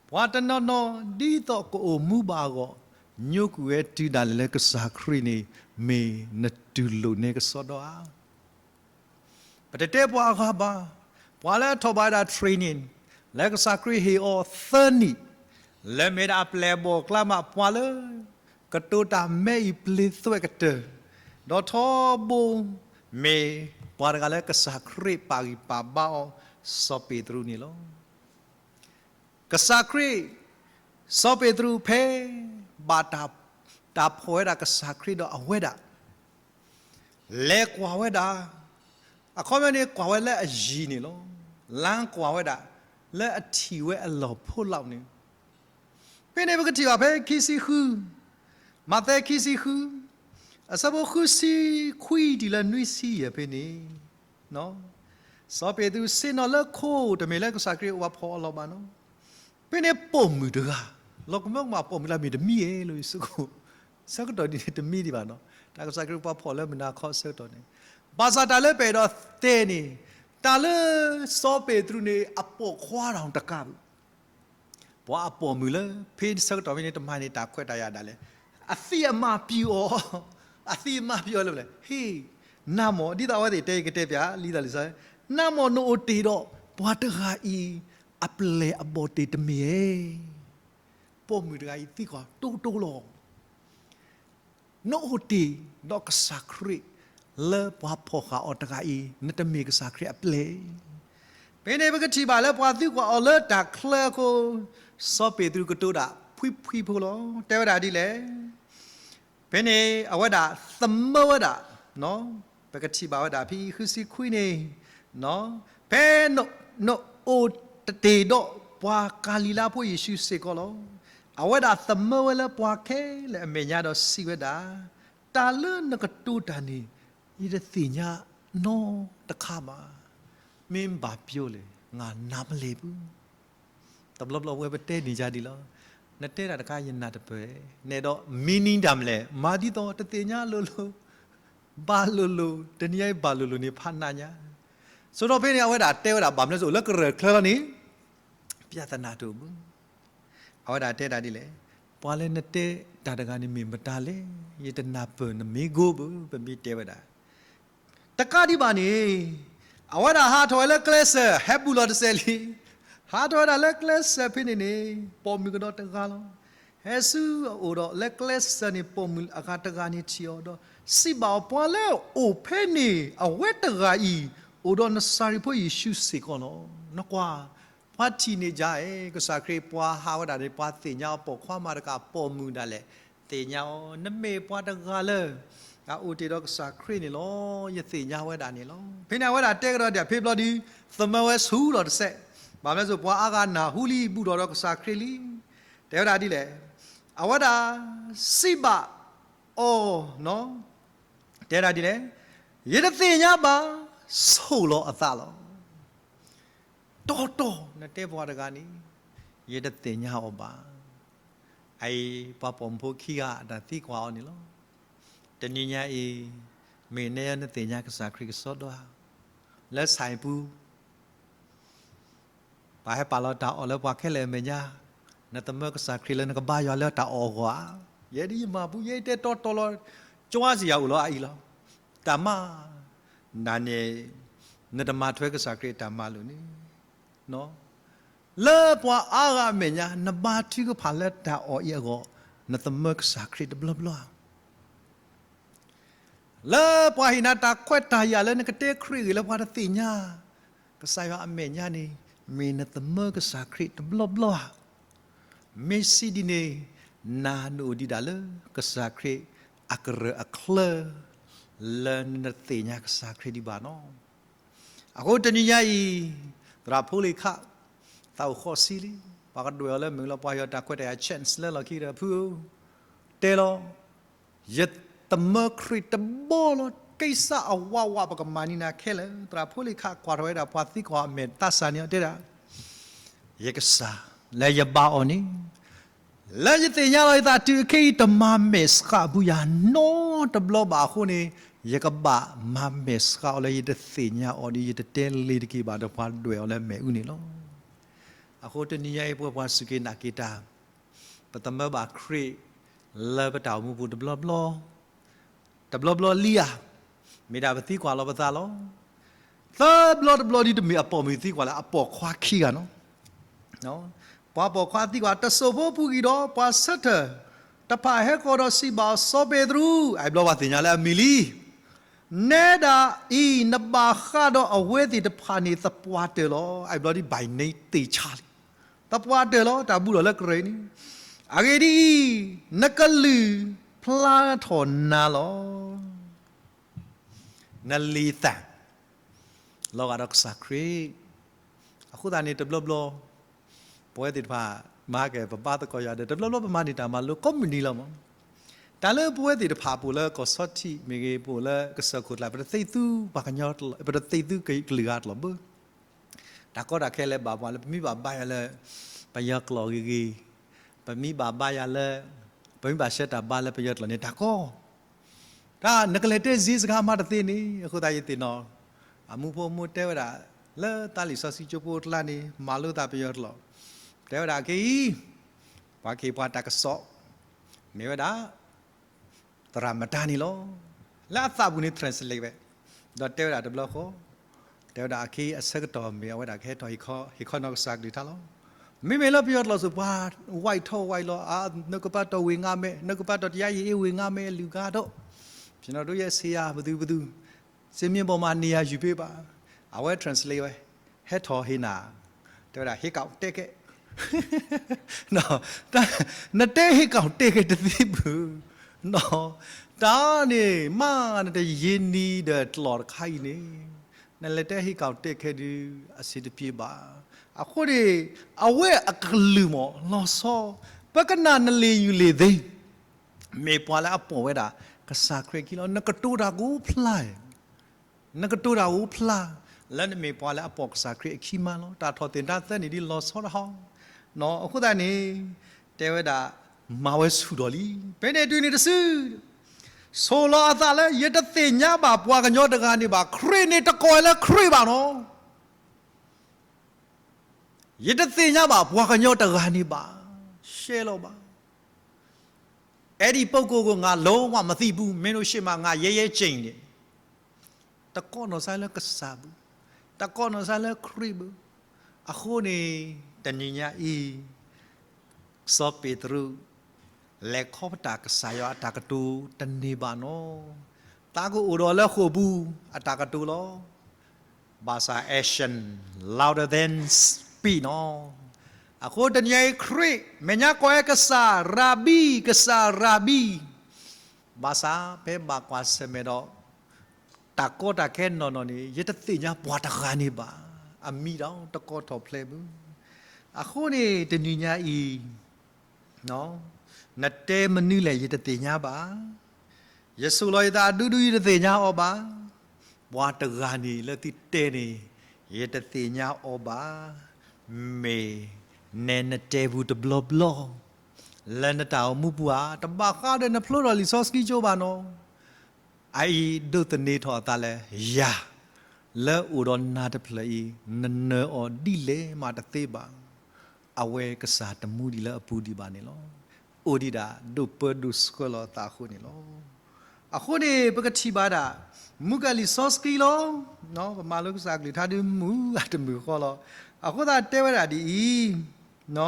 ပှၤတနီၤနီၤဒ်သိးကအိၣ်မူဘၣ်အဂီၢ် ညိကွံာ်ဝဲတုၤဒၣ်လဲာ်လၢကစၢ်ခရံာ်န့ၣ် မ့ၢ်နတူၢ်လိာ်န့ၢ်ကစီဒီဧါ. ပတတဲပှၤအဂၤဘၣ်, ပှၤလၢအထီၣ်ဘၣ်ဝဲဒၣ် training လၢကစၢ်ခရံာ်ဟ့ၣ်အီၤသၢနံၣ်, လၢမ့ၢ်ဒၣ်အပျဲၢ်အဘီၣ်အကျါမး ပှၤလၢ ကတိၤတၢ်မဲအံၤပျ့ၤသွဲၣ်ကတၢၢ်, ဒီးထီဘိ မ့ၢ်ပှၤတဂၤလၢကစၢ်ခရံာ်ပာ်ဂံၢ်ပာ်ဘါအီၤ စီၤပ့းတရူးန့ၣ်လီၤ. ကစၢ်ခရံာ်, စီၤပ့းတရူးဖဲ ဘၣ်တၢ်, တၢ်ဖီၣ်ဝဲဒၣ်ကစၢ်ခရံာ်ဒီးအဝဲဒၣ်, လဲၤကွၢ်ဝဲဒၣ်, အခီပညီန့ၣ် ကွၢ်ဝဲလၢအယံၤန့ၣ်လီၤ. လါကွၢ်ဝဲဒၣ် လၢအထံၣ်ဝဲအလီၢ်ဖိလီၤန့ၣ်, ဖဲန့ၣ်ပကထံၣ်ဘၣ်ဖဲခံဆံဃု, မးသဲခံဆံဃု, အဆၢဖိဃုဆံခွံတုၤလၢနွံဆံယဲၢ်ဖဲန့ၣ်, စီၤပ့းတရူးဆ့ၣ်နီၤလၢခိၣ် တမ့ၢ်လၢကစၢ်ခရံာ်အိၣ်ပှၤဖီၣ်အီၤလီၤဘၣ်နီၤ. ဖဲန့ၣ်ပိာ်မုၣ်တဂၤ, လီၤကမၢကမၣ် ပိာ်မုၣ်လၢအမ့ၢ်တမံၤဧိၤလီၤ ဆၢကတီၢ်ဒ်န့ၣ်တမံၤဒံးဘၣ်နီၤ. တၢ်ကစၢ်ခရံာ်အိၣ်ပှၤဖီၣ်လၢမုၢ်နၤခီဆၢကတီၢ်န့ၣ်, ဘၣ်ဆၣ်တၢ်လၢပအဲၣ်ဒိးတဲန့ၣ်, တၢ်လၢစီၤပ့းတရူးန့ၣ် အပိာ်ခွါဒီးတကးဘၣ် ပှၤအပိာ်မုၣ်လၢဖဲဆၢကတီၢ်ဖဲန့ၣ် တမၤန့ၢ်တၢ်ခွဲးတၢ်ယာ်ဒၣ်လဲာ်, အသံၣ်အမၤပျူၤအီၤ, အသံၣ်အမၤပျူၤအီၤလၢလဲၣ်, ဟ့ၣ်, နၢ်မီၢ်, ဒ်သိးအဝဲသ့ၣ်တဲ ယကတဲပျး လံာ်စီဆှံ, နၢ်မီၢ် နအိၣ်တ့ၢ်ဒီးပှၤတဂၤအံၤ အပျဲၢ်အဘီၣ်တ့ၢ်တမ့ၢ်ဧါ. ပိာ်မုၣ်တဂၤအံၤသံကွၢ် တိၢ်တိၢ်လီၤ. နအိၣ်တ့ၢ်ဒီးကစၢ်ခရံာ် လၢပှၤဖီၣ်ဃာ်အီၤတဂၤအံၤ နတမ့ၢ်ကစၢ်ခရံာ်အပျဲၢ်. ဖဲန့ၣ်ပကထံၣ်ဘၣ်လၢပှၤသံကွၢ်အီၤလၢတၢ်ချၢအဃိ, စီၤပ့းတရူးကတိၤတၢ်ဖှံဖှံဖိလီၤ. တဲဝဲဒၣ်ဒ်လဲၣ်. ဖဲန့ၣ်အဝဲဒၣ်သမၢဝဲဒၣ်, ပကထံၣ်ဘၣ်ဝဲဒၣ်ဖဲဃုဆံခွံန့ၣ်, ဖဲ နအိၣ်တ့ၢ်ဒီးပှၤကၤလံၤလါဖိယ့ၣ်ၡူးစ့ၢ်ကီးလီၤ. အဝဲဒၣ်သမၢဝဲလၢပှၤခဲလၢာ်အမဲာ်ညါဒီးစံးဝဲဒၣ်, တၢ်လၢနကတိၤတၢ်န့ၣ် ယတသ့ၣ်ညါနီတခါဘၣ်. မ့ၢ်ဘၣ်ပျိလဲၣ် ငါနၢ်မလဲၣ်ပူၤ. တဘျီဘျီဝဲပတဲန့ၣ်ယၤဒ်လီၤ. နတဲတၢ်တခါယနၢ်တပၢၢ်, နဲဒိး meaning တၢ်မလဲၣ်, မၤဒ်သိးတသ့ၣ်ညါလိၤလိၤ, ဘၣ်လိၤလိၤ, တနံၤအံၤဘၣ်လိၤလိၤန့ၣ်ဖးနးညါ. စိၤဒီးဖဲန့ၣ် အဝဲဒၣ်တဲဝဲဒၣ် ဘၣ်မနုၤစိၤလၢကရၢၢ်ချၢလီၤန့ၣ်, ပျၢ်သနာ်တအိၣ်ဘၣ်. အဝဲဒၣ်တဲဒၣ်ဒ်လဲၣ်, ပှၤလၢနတဲတၢ်တဂၤန့ၣ်မ့ၢ်မတၤလဲၣ်, ယတနၢ်ပၢၢ်နမ့ၢ်ကိၢ်ဘၣ်, ပမ့ၢ်တဲဝဲဒၣ် တကးဒံးဘၣ်န့ၣ်, အဝဲဒၣ်ဟးထီၣ်ဝဲလၢကျဲစၢၤ ဟဲဘူးလီၤတစဲးလံ. ဟးထီၣ်ဝဲဒၣ်လၢကျဲစၢၤဖဲန့ၣ်န့ၣ်, ပိာ်မုၣ်ကဒီးတဂၤလီၤ. ဟဲဆူအအိၣ်ဒီးလၢကျဲစၢၤန့ၣ် ပိာ်မုၣ်အဂၤတဂၤန့ၣ်ထံၣ်အီၤဒီး, စံးဘၣ်အီၤ ပှၤလၢအအိၣ်ဖဲန့ၣ် အဝဲတဂၤအံၤ အိၣ်ဒီးနစၤရ့းဖိယ့ၣ်ၡူးစ့ၢ်ကီးလီၤ. နကွၢ်, ပှၤထံၣ်န့ၢ်ယၤဧါ, ကစၢ်ခရံာ်ပှၤဟးဝဲဒၣ်န့ၣ် ပှၤသ့ၣ်ညါအီၤ ပိာ်ခွါမးတကး ပိာ်မုၣ်ဒၣ်လဲာ် သ့ၣ်ညါအီၤ နမ့ၢ်ပှၤတဂၤလၢ အအိၣ်တ့ၢ်ဒီးကစၢ်ခရံာ်န့ၣ်လီၤ. ယသ့ၣ်ညါဝဲဒၣ်န့ၣ်လီၤ. ဖဲန့ၣ်အဝဲဒၣ်တဲကဒီးဒၣ် ဖဲဘျီဒုး သမၢဝဲဆူဒီးတစဲး, ဘၣ်မနုၤစိၤ ပှၤအါဂၤနၢ်ဟူလံ ဘူၣ်ထီၣ်ဒီးကစၢ်ခရံာ်လံ. တဲဝဲဒၣ်ဒ်လဲၣ်, အဝဲဒၣ်စံးဘၣ်အီၤ, တဲဒၣ်ဒ်လဲၣ်, ယတသ့ၣ်ညါဘၣ်, ဆိၣ်လီၤအသးလီၤ. တီတီ နတဲပှၤတဂၤန့ၣ် ယတသ့ၣ်ညါအီၤဘၣ်. အအံၤ ပှၤပိာ်မုၣ်ဖိခံဂၤအတၢ်သံကွၢ်အီၤန့ၣ်လီၤ. တနံၤညါအံၤ မ့ၢ်နဲနသ့ၣ်ညါကစၢ်ခရံာ်ကစီဒီဧါ. လၢဆဲးပူၤ ပှၤဟဲပာ်လီၤတၢ်အီၣ်လၢပှၤခဲလၢာ်အမဲာ်ညါ, နသမၢကစၢ်ခရံာ်လၢနကဘါယွၤလၢတၢ်အီၣ်အဂီၢ်ဧါ. ယဲဒၣ်ယမၤပူၤ ယဲတဲတီတီလီၤ, ကၠွါစ့ၢ်ယၤအိၣ်လီၤအအံၤလီၤ. တၢ်မၤ နၤန့ၣ် နတမၤထွဲကစၢ်ခရံာ်တၢ်မၤလိာ်န့ၣ် လၢပှၤအါဂၤအမဲာ်ညါ နဘါထုကဖၣ်လၢတၢ်အီၣ်အံၤအဂီၢ်, နသမၢကစၢ်ခရံာ်တဘျီဘျီဧါ. လၢပှၤဟ့ၣ်နၤတၢ်ခွဲးတၢ်ယာ်လၢနကတဲခရံာ်ဂ့ၢ်လၢပှၤတသ့ၣ်ညါ ကစၢ်ယွၤအမဲာ်ညါန့ၣ်, မ့ၢ်နသမၢကစၢ်ခရံာ်တဘျီဘျီဧါ. မ့ၢ်စံးဒ်န့ၣ်, နၤနအိၣ်ဒံးဒၣ်လၢကစၢ်ခရံာ်အကရၢၢ်အချၢ လၢနတသ့ၣ်ညါကစၢ်ခရံာ်ဒံးဘၣ်နီၤ. အဃိတနံၤညါအံၤ, သရၣ်ဖိလံၤခး သးအိၣ်ဃီဆံလံ, ပှၤကဒွဲၣ်အီၤလၢမုၢ်လီၤ ပှၤဟ့ၣ်အီၤတၢ်ခွဲးတၢ်ယာ် chance လၢလီၢ်ခံဒီး ဖုဧၢ, တဲလီၤ, ယသမၢခရံာ်တဘျီလီၤ, ကိစ္စအဝးဝး ပကမၤန့ၢ်နၤခဲလၢာ်. သရၣ်ဖိလံၤခးကွၢ်ထီၣ်ဝဲဒၣ် ပှၤသံကွၢ်အမဲာ်သးစၢ်န့ၣ် တဲဒၣ်, ယကစၢ်လၢယဘါအီၤန့ၣ် လၢယသ့ၣ်ညါလီၤယသးတုၤအခဲအံၤ တမၤမဲာ်ဆှးဘၣ်ယၤနီတဘျီဘၣ်အဃိန့ၣ်, ယကဘၣ်မၤမဲာ်ဆှးအီၤလၢယတသ့ၣ်ညါအီၤဒီး ယတတဲလ့ၤတက့ၤဘၣ်ဒီး ပှၤဒွဲၣ်အီၤလၢမဲာ်အူန့ၣ်လီၤ. အဃိတနံၤညါအံၤ ပဝဲပှၤစူၢ်က့ၤနာ်က့ၤတၢ်, ပသမၢဘၣ်ခရံာ်လၢပတၢ်အိၣ်မူပူၤတဘျီဘျီ တဘျီဘျီလံဧါ, မ့ၢ်ဒၣ်ပသံကွၢ်လီၤပသးလီၤ. သၢဘျီတဘျီဒ်တမ့ၢ်အပိာ်မုၣ်သံကွၢ်လၢအပိာ်ခွါခံဂၤနီၤ. ပှၤပိာ်ခွါသံကွၢ် တစိၢ်ဖိပူၤကွံာ်ဒီး ပှၤဆၢထၢၣ်တဖၣ်ဟဲဃီၤဒီးစံးဘၣ်အီၤ စီၤပ့းတရူး, အအံၤဘျီပှၤသ့ၣ်ညါလၢအမံၤလံ. နဲဒၣ်အံၤ နဘၣ်ဃးဒီးအဝဲသ့ၣ်တဖၣ်န့ၣ်သပှၢ်တၢၢ်လီၤ. အအံၤဘျီဒ်ဘၣ်န့ၣ်သ့ၣ်ဆါလံ. သပှၢ်တၢၢ်လီၤ တၢ်ဘူၣ်ထီၣ်လၢကရၢၢ်အံၤန့ၣ်, အဂ့ၢ်ဒ်အံၤ, နကလုၢ်ဖျါထီၣ်နၤလီၤ. နလံၤသၣ် လီၤဂာ်ဒီးကစၢ်ခရံာ်. အဃိသတးန့ၣ် တဘျီဘျီ ပဝဲသ့ၣ်တဖၣ် မၤကဲ ပဘါသကိးယွၤဒီး တဘျီဘျီပမၤန့ၢ်တၢ်မၤလိကိးမုၢ်နံၤလီၤမး. တၢ်လၢပဝဲသ့ၣ်တဖၣ်အပူၤလၢကီၢ်ဆီထံးမ့ၢ်ဂ့ၤ ပအိၣ်လၢကစၢၢ်ခိၣ်ကျါ ပတသ့ၣ်သူပှၤကညီ, ပတသ့ၣ်သူကလုာ်ဂၤတလီၤဘၣ်. တၢ်ကီတၢ်ခဲလၢဘၣ်ပှၤလၢ ပမ့ၢ်ဘၣ်ဘါယွၤလၢ ပယီၤကျိာ်ဂ့ၤဂ့ၤ, ပမ့ၢ်ဘၣ်ဘါယွၤလၢ ပမ့ၢ်ဘၣ်ဆှၢတၢ်ဘါလၢပယီၤကျိာ်န့ၣ် တၢ်ကီ တၢ်နကလဲၤတဲစ့စခါမးတသ့န့ၣ်. အဃိသတးယသ့ၣ်နီၣ် အမူဖိမူတဲဝဲဒၣ် လၢတၢ်လံာ်စီဆှံကၠိဖိအကျါန့ၣ် မၤလိသးပယီၤကျိာ်, တဲဝဲဒၣ်အခဲအံၤ ပှၤက့ၤပှၤတၢ်ကစီၣ် မ့ၢ်ဝဲဒၣ် သရၣ်မတၤန့ၣ်လီၤ. လၢအသးပူၤန့ၣ် translate ဝဲ, ဒီးတဲဝဲဒၣ်တဘျီဃီ, တဲဝဲဒၣ်အခဲအံၤအဆၢကတီၢ်မ့ၢ်အဝဲဒၣ်ကဟဲထီၣ်ဟ့ၣ်ခီ, ဟ့ၣ်ခီနီၢ်ကစၢ်ကလုၢ်ကထါလီၤ. မ့မ့ၢ်လၢပယီၤကျိာ်စ့ၢ် ပှၤဝဲထီၣ်ဝဲလီၤ, နကပၤတီၢ်ဝ့ၢ်ငါမဲ, နကပၤတီၢ်တယါယံၤအ့ဝ့ၢ်ငါမဲ လူၤကါဒီး ဖျိနီၣ်ဒိယဲစ့ယါ ပသူပသူ စ့မ့ၢ်ဘီမၤန့ၢ်ယၤယူၤဖ့ဘၣ်. အဝဲ translate ဝဲ, ဟဲထီၣ်ဟ့ၣ်နၤ, တဲဝဲဒၣ် ဟ့ၣ်ကၣ်တဲကဲ, နတဲဟ့ၣ်ကၣ်တဲကဲတသ့ဘၣ်. တၢ်န့ၣ် မ့ၢ်နတယံာ်နံၤဒီးကျိာ်တခါအံၤန့ၣ် နလဲၤတဲဟ့ၣ်ကၣ်တဲကဲဒုး အဆင်တပြေဘၣ်. အဃိန့ၣ် အဝဲအကလုၢ်မး လီၤဆီ, ပကနၣ်နလံာ်ယူၢ်လံာ်သ့ မ့ၢ်ပှၤလၢအပိာ်ဝဲဒၣ် ကစၢ်ခရံာ်အခံလီၤ. နကတိၤတၢ်ကအိၣ်ဖျါ, နကတိၤတၢ်ကအိၣ်ဖျါ လၢနမ့ၢ်ပှၤလၢအပိာ်ကစၢ်ခရံာ်အခံမးလီၤ. တၢ်ထီၣ်သ့ၣ်တၢ်သၢန့ၣ်ဒ်လီၤဆီတဟီၣ်. အဃိသတးန့ၣ် တဲဝဲဒၣ် မၤဝဲဆူၣ်ထီၣ်လံ. ဖဲန့ၣ်တုၤန့ၣ်တစု ဆိၣ်လီၤအသးလၢ ယတသ့ၣ်ညါဘၣ်ပှၤကညီတဂၤန့ၣ်ဘၣ်. ခရံာ်န့ၣ်တကိးလၢခရံာ်ဘၣ်နီၤ. ယတသ့ၣ်ညါဘၣ်ပှၤကညီတဂၤန့ၣ်ဘၣ်. ရှဲလီၤဘၣ်. အဲဒီပုဂ္ဂိုလ်ကို ငါလုံးဝမသိဘူး, မင်းတို့ရှေ့မှာ ငါရဲရဲကျင်ကျင်န့ၣ်, တကိးနီၢ်စါလၢကစၢ်ဘၣ်, တကိးနီၢ်စါလၢခရံာ်ဘၣ်. အဃိန့ၣ် တနံၤညါအံၤ စီၤပ့းတရူး လဲၤခီဖျိတၢ်ကစၢ်ယွၤအတၢ်ကတိၤတန့ၢ်ဘၣ်နီၤ. သးကအိၣ်ဒီးလၢဃိာ်ပူၤအတၢ်ကတိၤလီၤ. ဘၣ်ဆၣ် action louder than speech နီၤ. အဃိတနံၤအံၤခရံာ် မဲာ်ညါကိးဝဲကစၢ်ရၤဘံ, ကစၢ်ရၤဘံ. ဘၣ်ဆၣ်ဖဲဘၣ်ကွၢ်ဆၢၣ်မဲာ်ဒီး တၢ်ကီတၢ်ခဲနီၢ်နီၢ်န့ၣ် ယတသ့ၣ်ညါပှၤတဂၤန့ၣ်ဘၣ်. အမံၤဒီးတကိးထီၣ်ဖျဲးဘၣ်. အဃိန့ၣ် တနံၤညါအံၤ နတဲမနုၤလဲၣ် ယတသ့ၣ်ညါဘၣ်. ယဆိၣ်လီၤယသးဒူဒူ ယတသ့ၣ်ညါအီၤဘၣ်. ပှၤတဂၤန့ၣ်လၢသုတဲန့ၣ် ယတသ့ၣ်ညါအီၤဘၣ်. မ့ၢ်နဲနတဲပူၤတဘျီဘျီ လၢနတၢ်အိၣ်မူပူၤဧါ, တဘၣ်ဃးဒီးနဖျိထီၣ်လံာ်စီဆှံကၠိဘၣ်နီၤ. အအံၤဒိးသန့ၤထီၣ်အသးလၢယၤ လၢအိၣ်ဒီးနၤတဖျၢၣ်အံၤ နနၢၤအီၤဒ်လဲၣ်မးတသ့ဘၣ်. အဝဲကစၢ်တမူဒံးလၢအပူၤဒံးဘၣ်န့ၣ်လီၤ. အိၣ်ဒံးဒၣ်ဒိၣ်ပၢဒိၣ်ဆှၢလီၤအသးအဃိန့ၣ်လီၤ. အဃိန့ၣ် ပကထံၣ်ဘၣ်ဒၣ် မူကလံာ်စီဆှံလီၤ. ပမၤလိကစၢ်ကလုၢ်ကထါဒုးမုာ်အတမုာ်ဃီလီၤ. အဃိသတးတဲဝဲဒၣ်ဒ်အံၤ,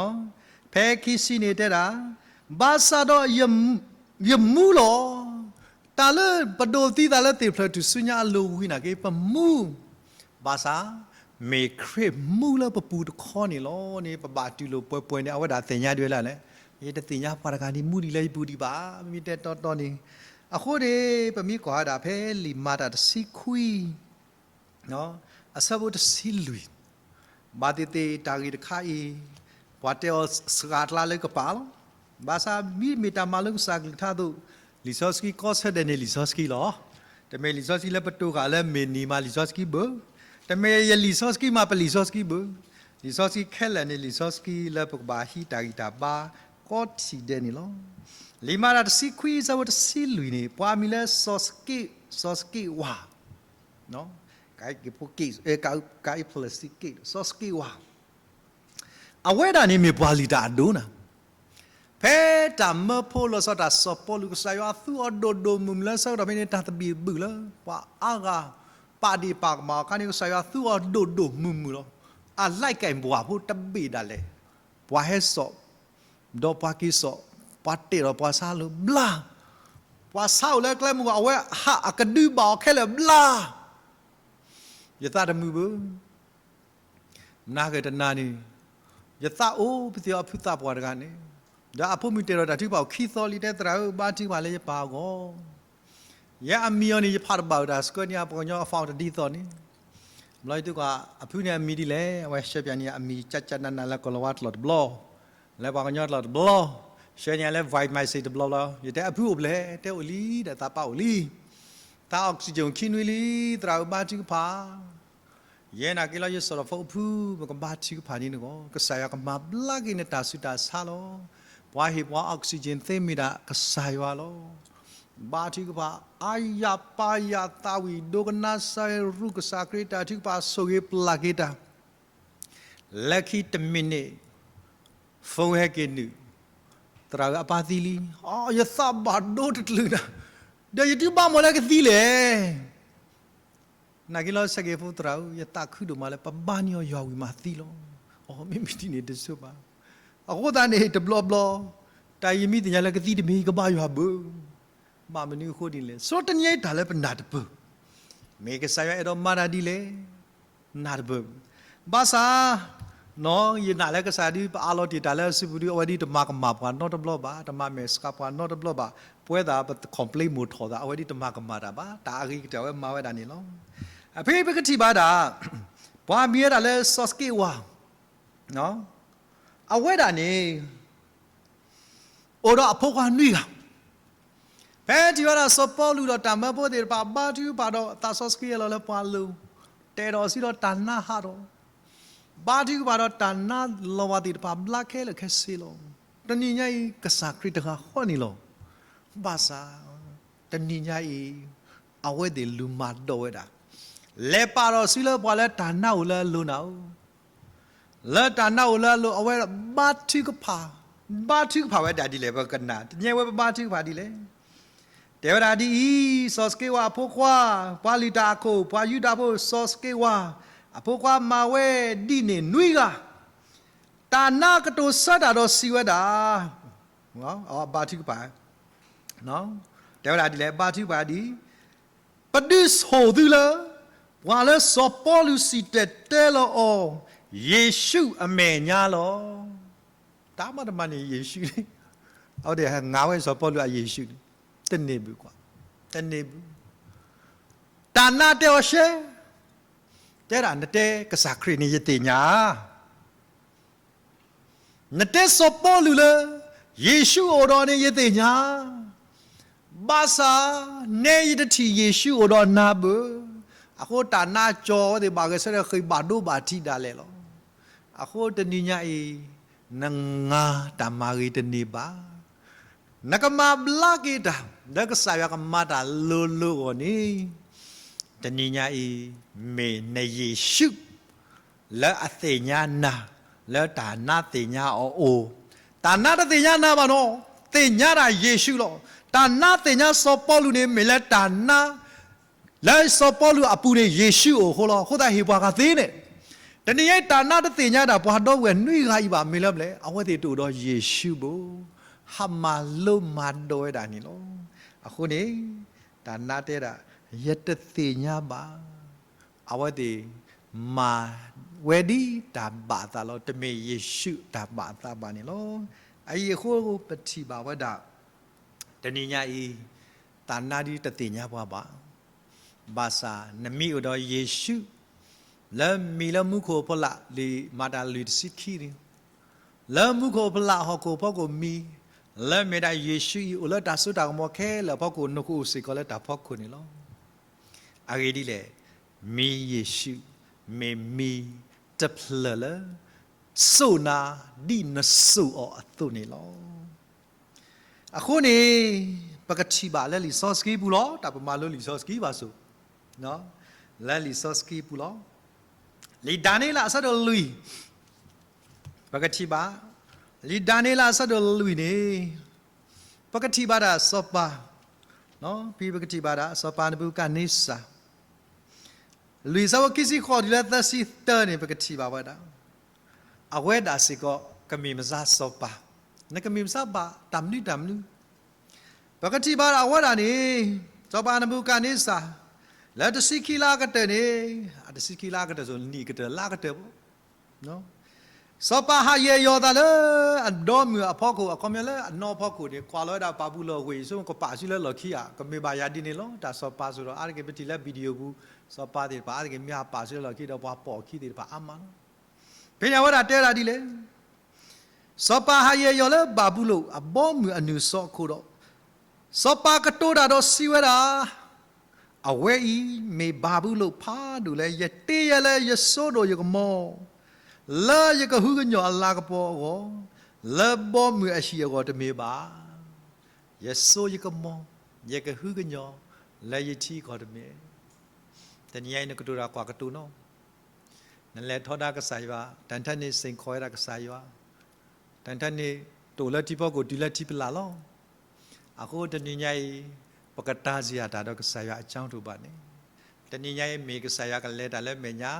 ဖဲခံဆံန့ၣ်တဲဒၣ်, ဘၣ်ဆၣ်ဒီး ယမူလီၤ. တၢ်လၢပဒိးသံသးလၢသ့ၣ်ဖျၢၣ်ထူၣ်စုညါအလိၤဝံၤနာ်က့ ပမူ, ဘၣ်ဆၣ် မ့ၢ်ခရံာ်မူလၢပပူၤတခီန့ၣ်လီၤန့ၣ် ပဘၣ်တူၢ်လိာ်ပှဲၤပှဲၤန့ၣ် အဝဲဒၣ်သ့ၣ်ညါဒ်ဝဲဒၣ်လဲၣ်. ယတသ့ၣ်ညါပှၤတဂၤန့ၣ်မူဒံးလၢယပူၤဒံးဘၣ်. မ့မ့ၢ်တဲတီတီန့ၣ်, အဃိန့ၣ် ပမ့ၢ်ကွၢ်ဝဲဒၣ်ဖဲလံာ်မၤတၢ်တဆံခွံ အဆၢဖိတဆံလွံၢ်, ဘၣ်သ့ၣ်သ့ၣ်တၢ်ဂ့ၢ်တခါအံၤ ပှၤတဲအီၤစှၤကျါလၢကပၤလီၤ. ဘၣ်ဆၣ်မ့မ့ၢ်တၢ်မၤလိကစၢ်ကလုၢ်ကထါအသိး, လံာ်စီဆှံကီဆၢဒဲးန့ၣ်လံာ်စီဆှံလီၤ. တမ့ၢ်လံာ်စီဆှံလၢပတိၤဃာ်လၢမ့ၢ်နံၤမးလံာ်စီဆှံဘၣ်, တမ့ၢ်ယလံာ်စီဆှံမးပလံာ်စီဆှံဘၣ်. လံာ်စီဆှံခဲလၢာ်န့ၣ် လံာ်စီဆှံလၢပကဘၣ်ဟံးတၢ်ဂံၢ်တၢ်ဘါကီထံၣ်ဒဲးန့ၣ်လီၤ. လံာ်မၤတၢ်တဆံခွံ အဆၢဖိတဆံလွံၢ်န့ၣ် ပှၤမံၤလၢစီၤစက့း, စီၤစက့းဝါ က, က, စီၤစက့းဝါ အဝဲဒၣ်န့ၣ်မ့ၢ်ပှၤလုၢ်တၢ်အဒိၣ်နၤ, ဖဲတၢ်မၢဖိလီၤဆီဒၣ်တၢ်စီၤပီလူး ကစၢ်ယွၤသူအီၤဒိၣ်ဒိၣ်မုၢ်မုၢ်လၢဆၢကတီၢ်ဖဲန့ၣ် တၢ်သဘံၣ်ဘုၣ်လၢ ပှၤအါဂၤ ပာ်ဒ့ၣ်ပာ်ကမၣ်အခါန့ၣ် ကစၢ်ယွၤသူအီၤဒိၣ်ဒိၣ်မုၢ်မုၢ်လီၤ. အ like ကဲ ပှၤဖိတဘ့ၣ်ဒၣ်လဲာ်, ပှၤဟဲစိာ် ဒီးပှၤက့ၤစိာ်, ပှၤတဲာ်ဒီးပှၤဆါလိၤဘျါ, ပှၤဆါအိၣ်လၢကျဲမုၢ်ဂီၤ အဝဲဟးအကဒုဘၣ်အီၤခဲလၢာ်ဘျါ. ယသးတမုာ်ဘၣ်. မနၤဂ့ၤတနၤန့ၣ် ယသးအိၣ်ပသ့ၣ်အီၤဖုသးပှၢ်တဂၤန့ၣ်, ဒီးအဖိမုၣ်တဲာ်ဒီးတၢ်ထုကဖၣ်အိၣ်ခံသီလံ တဲသရၣ်ဧၢ ဘါထုကဖၣ်လၢယပၢ်အဂီၢ်, ယဲအမံၤအီၤန့ၣ် ယဖးတဘၣ်ဝဲဒၣ် ဆှၢန့ၢ်အပှၤကညီအ file တဒ်သိးန့ၣ်, ဘျီယသံကွၢ် အဖုန့ၣ်အမံၤဒ်လဲၣ်, အဝဲဆှၢပၠးန့ၢ်အမံၤ ကၠၢ်ကၠၢ်နးနး လၢကီၢ်လီၤဝါတလီၢ်တဘျီ, လၢပှၤကညီတလီၢ်တဘျီ, ဆှၢန့ၢ်အလဲ voice message တဘျီဘျီ, ယတဲအဖုအိၣ်ဖျဲၣ်, တဲအိၣ်လံဒီး သးပၢ်အိၣ်လံ, သး oxygen ခံနွံလံ, သရၣ်ဧၢ ဘါထုကဖၣ် ယဲနာ်က့ၤလီၤ ယစီၤထီၣ်ဖိအဖု ပကဘါထုကဖၣ်န့ၣ်နဂီၢ်, ကစၢ်ယွၤကမၤဘျါက့ၤနတၢ်ဆူးတၢ်ဆါလီၤ. ပှၤဟ့ၣ်ပှၤ oxygen သ့မ့ၢ်ဒၣ်ကစၢ်ယွၤလီၤ. ဘါထုကဖၣ် အါယၤပါယၤ သးဝံၣ်ဒိကနၣ်စၢ်ရူၢ် ကစၢ်ခရံာ်တၢ်ထုကဖၣ် ဆိၣ်ဂ့ၤပျၢ်က့ၤတၢ် လၢခံတမံးနံး phone ဟဲက့ၤနုာ်, သရၣ်ဧၢ အပၢ်သံလံ, အိ ယသးဘၣ်ဒိတကလုာ်နၤ, ဒီးယတုၤဘၣ်မီၢ်လၢကသံလဲၣ် နာ်က့ၤလီၤ ဆဲးက့ၤဖိ သရၣ်ဧၢ ယသးခုဒိၣ်မးလၢပဘါန့ၢ်အီၤယွၤဝံၤမးသံလီၤ. အိ မ့မ့ၢ်ဒ်န့ၣ်တဆိဘၣ်. အဃိသတးန့ၣ် တဘျီဘျီ တၢ်အံၤမ့ၢ်သ့ၣ်ညါလၢကသံတမ့ၢ် ယကဘါယွၤဘၣ်. ဘၣ်မနုၤအဃိဒ်လဲၣ်, ဆိတနံၤအံၤတၢ်လၢပနၢ်တပၢၢ်, မ့ၢ်ကစၢ်ယွၤအဲၣ်ဒိးမၤတၢ်ဒ်လဲၣ် နၢ်တပၢၢ်, ဘၣ်ဆၣ် နီၢ် ယနာ်လၢကစၢ်ဒုး ပအးလီၤတ့ၢ်တၢ်လၢအစုပူၤဒုး အဝဲဒုးတမၤကမၣ်ပှၤနီတဘျီဘၣ်, တမၤမဲာ်ဆှးပှၤနီတဘျီဘၣ်, ပဝဲသးပ complain မိၢ်ထီၣ်သး အဝဲဒုးတမၤကမၣ်တၢ်ဘၣ်, တၢ်အဂ့ၤကတၢၢ်အဝဲမၤဝဲဒၣ်န့ၣ်လီၤ. အဖဲပကထံၣ်ဘၣ်ဒၣ် ပှၤမံၤဝဲဒၣ်လၢစီၤစက့ဝါ အဝဲဒၣ်န့ၣ် အိၣ်ဒီးအဖိခွါနွံဂၤ, ဖဲထံၣ်ဝဲဒၣ်စီၤပီလူးဒီးတၢ်မၢဖိသ့ၣ်တဖၣ် ဘါထုကဖၣ်ဒီးသးစီဆှံအလီၢ်လၢပှၤလိၤ, တဲဒီးစံးဒီးတၢ်နါဟးထီၣ်, ဘါထုကဖၣ်ဒီးတၢ်နါလီၤဝဲသ့ၣ်တဖၣ်ဘျါခဲလၢာ်ခဲဆ့လီၤ. တနံၤညါအံၤ ကစၢ်ခရံာ်တဂၤဃီန့ၣ်လီၤ. ဘၣ်ဆၣ် တနံၤညါအံၤ အဝဲသ့ၣ်လူၤမၤဒိးဝဲဒၣ်, လဲၤပာ်ဒီးစုလၢပှၤလၢတၢ်နါအိၣ်လၢအလိၤနၤဧၢ လၢတၢ်နါအိၣ်လၢအလိၤ အဝဲဘါထုကဖၣ်, ဘါထုကဖၣ်ဝဲဒၣ်ဒ်လဲၣ် ပကနၣ်, တနံၤညါဝဲပဘါထုကဖၣ်ဒ်လဲၣ်. တဲဝဲဒၣ်ဒ်အံၤ, စီၤစက့ဝါအဖိခွါ, ပှၤလုၢ်တၢ်အခိၣ်, ပှၤယူဒၤဖိ စီၤစက့ဝါ အဖိခွါမၤဝဲဒ်န့ၣ်နွံဂၤ, တၢ်နါကတိၤဆၢတၢ်ဒီးစံးဝဲဒၣ်, ဘါထုကဖၣ်, တဲဝဲဒၣ်ဒ်လဲၣ်, ဘါထုကဖၣ်ဒ် ပဒုးဆိၣ်သုလၢ ပှၤလၢစီၤပီလူးစံၣ်တဲၤတဲလီၤအီၤ ယ့ၣ်ၡူးအမဲာ်ညါလီၤ. တၢ်မၤတမၤန့ၣ်ယ့ၣ်ၡူးန့ၣ်, အဝဲသ့ၣ်ဟဲငါဝဲစီၤပီလူးအယ့ၣ်ၡူးန့ၣ်, တန့ၢ်ဘၣ်ကွၢ်, တန့ၢ်ဘၣ်. တၢ်နါတဲအီၤရှဲ, တဲဒၣ်နတဲကစၢ်ခရံာ်န့ၣ်ယသ့ၣ်ညါ နတဲစီၤပီလူးလၢ ယ့ၣ်ၡူးအိၣ်ဒီးန့ၣ်ယသ့ၣ်ညါ, ဘၣ်ဆၣ် နဲယတထံၣ်ယ့ၣ်ၡူးအိၣ်ဒီးနၤဘၣ်. အဃိတၢ်နါကၠီဝဲသ့ၣ် ဘၣ်ဂဲၤဆၢထၢၣ်ဃ့ၢ်ဘၣ်ဒိဘၣ်ထံးဒၣ်လဲာ်လီၤ. အဃိတနံၤညါအံၤ နငါတၢ်မၤဂ့ၤတန့ၢ်ဘၣ်. နကမၤဘျါက့ၤတၢ် လၢကစၢ်ယွၤကမၤတၢ်လိၤလိၤအဂီၢ်န့ၣ်, တနံၤညါအံၤ မ့ၢ်နယ့ၣ်ၡူး လၢအသ့ၣ်ညါနၤ, လၢတၢ်နါသ့ၣ်ညါအီၤအိၣ်, တၢ်နါတသ့ၣ်ညါနၤဘၣ်နီၤ, သ့ၣ်ညါဒၣ်ယ့ၣ်ၡူးလီၤ. တၢ်နါသ့ၣ်ညါစီၤပီလူးန့ၣ် မ့ၢ်လၢတၢ်နါ လၢစီၤပီလူးအပူၤန့ၣ် ယ့ၣ်ၡူးအိၣ်အဃိလီၤ. အဃိသတးဟ့ၣ်ပှၤဂၤသ့န့ၣ်, တနံၤညါအံၤတၢ်နါတသ့ၣ်ညါဒၣ်ပှၤဒီပုၢ်ဝဲၢ်နွံဂၤအံၤဘၣ်, မ့ၢ်လၢမနုၤလဲၣ်, အဝဲသ့ၣ်တအိၣ်ဒီးယ့ၣ်ၡူးဘၣ်, ဟးမၤလိမၤဒိးဝဲဒၣ်န့ၣ်လီၤ. အဃိန့ၣ် တၢ်နါတဲဒၣ် ယတသ့ၣ်ညါဘၣ်. အဝဲသ့ၣ်မၤဝဲဒ်တၢ်ဘၣ်အသးလီၤ, တမ့ၢ်ယ့ၣ်ၡူးတၢ်ဘၣ်အသးဘၣ်န့ၣ်လီၤ. အအံၤအဃိပထံၣ်ဘၣ်ဝဲဒၣ် တနံၤညါအံၤ တၢ်နါဒုးတသ့ၣ်ညါပှၤဘၣ်. ဘၣ်ဆၣ်နမံၤအိၣ်ဒီးယ့ၣ်ၡူး လၢမံၤလၢမူခိၣ်အဖီလာ် လံာ်မၤတၢ်လွံၢ်တဆံခံန့ၣ်, လၢမူခိၣ်အဖီလာ်ဟီၣ်ခိၣ်ဖီခိၣ်မံၤ, လၢမ့ၢ်ဒၣ်ယ့ၣ်ၡူးအံၤအိၣ်လၢတၢ်စိတၢ်ကမီၤခဲလၢာ်အဖီခိၣ် နကအိၣ်စ့ၢ်ကီးလၢတၢ်ဖီခိၣ်န့ၣ်လီၤ. အဂ့ၢ်ဒ်လဲၣ်, မံၤယ့ၣ်ၡူး မ့ၢ်မံၤတဖျၢၣ်လၢ စိာ်နၤ ဒ်နစိာ်အီၤအသိးန့ၣ်လီၤ. အဃိန့ၣ် ပကထံၣ်ဘၣ်လၢလံာ်စီဆှံပူၤလီၤ. တၢ်ပမၤလိလံာ်စီဆှံဘၣ်ဆိၣ်, လၢလံာ်စီဆှံပူၤလီၤ. လံာ်ဒၤနံးယ့လးအဆၢဒိၣ်လွံၢ်, ပကထံၣ်ဘၣ်, လံာ်ဒၤနံးယ့လးအဆၢဒိၣ်လွံၢ်န့ၣ် ပကထံၣ်ဘၣ်ဒၣ်စီၤပၤ, ဖဲပကထံၣ်ဘၣ်ဒၣ်စီၤပၤနဘူၤခၣ်နံစၢ် လွံၢ်ဆၢဖိခံဆံဃိးတုၤလၢသၢဆံသၢန့ၣ် ပကထံၣ်ဘၣ်ဝဲဒၣ်, အဝဲဒၣ်စ့ၢ်ကီးကမ့ၢ်မ့ၢ်စီၤပၤ, နကမ့ၢ်မ့ၢ်စီၤပၤတၢ်မနုၤတၢ်မနုၤ, ပကထံၣ်ဘၣ်ဒၣ်အဝဲဒၣ်န့ၣ်, စီၤပၤနဘူၤခၣ်နံစၢ် လၢတဆံခံလါအကတၢၢ်န့ၣ်, အတဆံခံလါအကတၢၢ်ဆိ နံၣ်အကတၢၢ်လါအကတၢၢ်ဘၣ် စီၤပၤဟးယဲၢ်ယီၤသးလၢအဒီမုၢ်အဖီခိၣ် အခီပညီလၢအနီၢ်ဖီခိၣ်န့ၣ် ကွၢ်လီၤဝဲဒၣ်ဘၤဘူလိၣ်အဝ့ၢ် ယဆိကမိၣ်ကပာ်စုလၢလီၢ်ခံဧါ, ကမ့ၢ်ဘၣ်ယၤဒ်န့ၣ်လီၤ. တၢ်စီၤပၤစ့ၢ်ဒီး အါတက့ၢ်ပထံၣ်လၢ video ပူၤ, စီၤပၤသ့ၣ်တဖၣ် အါတက့ၢ်မ့ၢ်ဟးပာ်စုလၢလီၢ်ခံဒီး ပှၤပိာ်အခံသ့ၣ်တဖၣ်အါမးလီၤ. ဖဲန့ၣ်အဝဲဒၣ်တဲဝဲဒၣ်ဒ်လဲၣ်, စီၤပၤဟးယဲၢ်ယီၤလၢဘၤဘူလိၣ်အဘီမုၢ်အနုာ်စီအခိၣ်ဒီး, စီၤပၤကတိၤတၢ်ဒီးစံးဝဲဒၣ်, အဝဲအံၤမ့ၢ်ဘၤဘူလိၣ်ဖးဒိၣ်လၢယတ့ယဲၢ်လၢယစိဒိၣ်ယကမီၤ, လၢယကဟုကညီၤအလၤကပီၤအဂီၢ်, လၢဘီမုၢ်အဟံၣ်အဂီၢ်တမ့ၢ်ဘၣ်. ယစိယကမီၤ, ယကဟုကညီၤ, လၢယထံကီၢ်တမ့ၢ်. တနံၤညါအံၤနကတိၤတၢ်ကွၢ်ကတိၤနီၤ, နလဲၤထီဒါကစၢ်ယွၤ, တၢ်ထါန့ၣ်စ့ၢ်ကီးဝဲဒၣ်ကစၢ်ယွၤ, တၢ်ထါန့ၣ်တိၣ်လၢထံဖီခိၣ်တုၤလၢထံပလၢ်လီၤ. အဃိတနံၤညါအံၤ, ပကတၤစ့ၢ်အတၢ်ဒီးကစၢ်ယွၤအကၠီထူၣ်ဘၣ်န့ၣ်, တနံၤညါအံၤမ့ၢ်ကစၢ်ယွၤကလဲၤတၢ်လၢမဲာ်ညါ,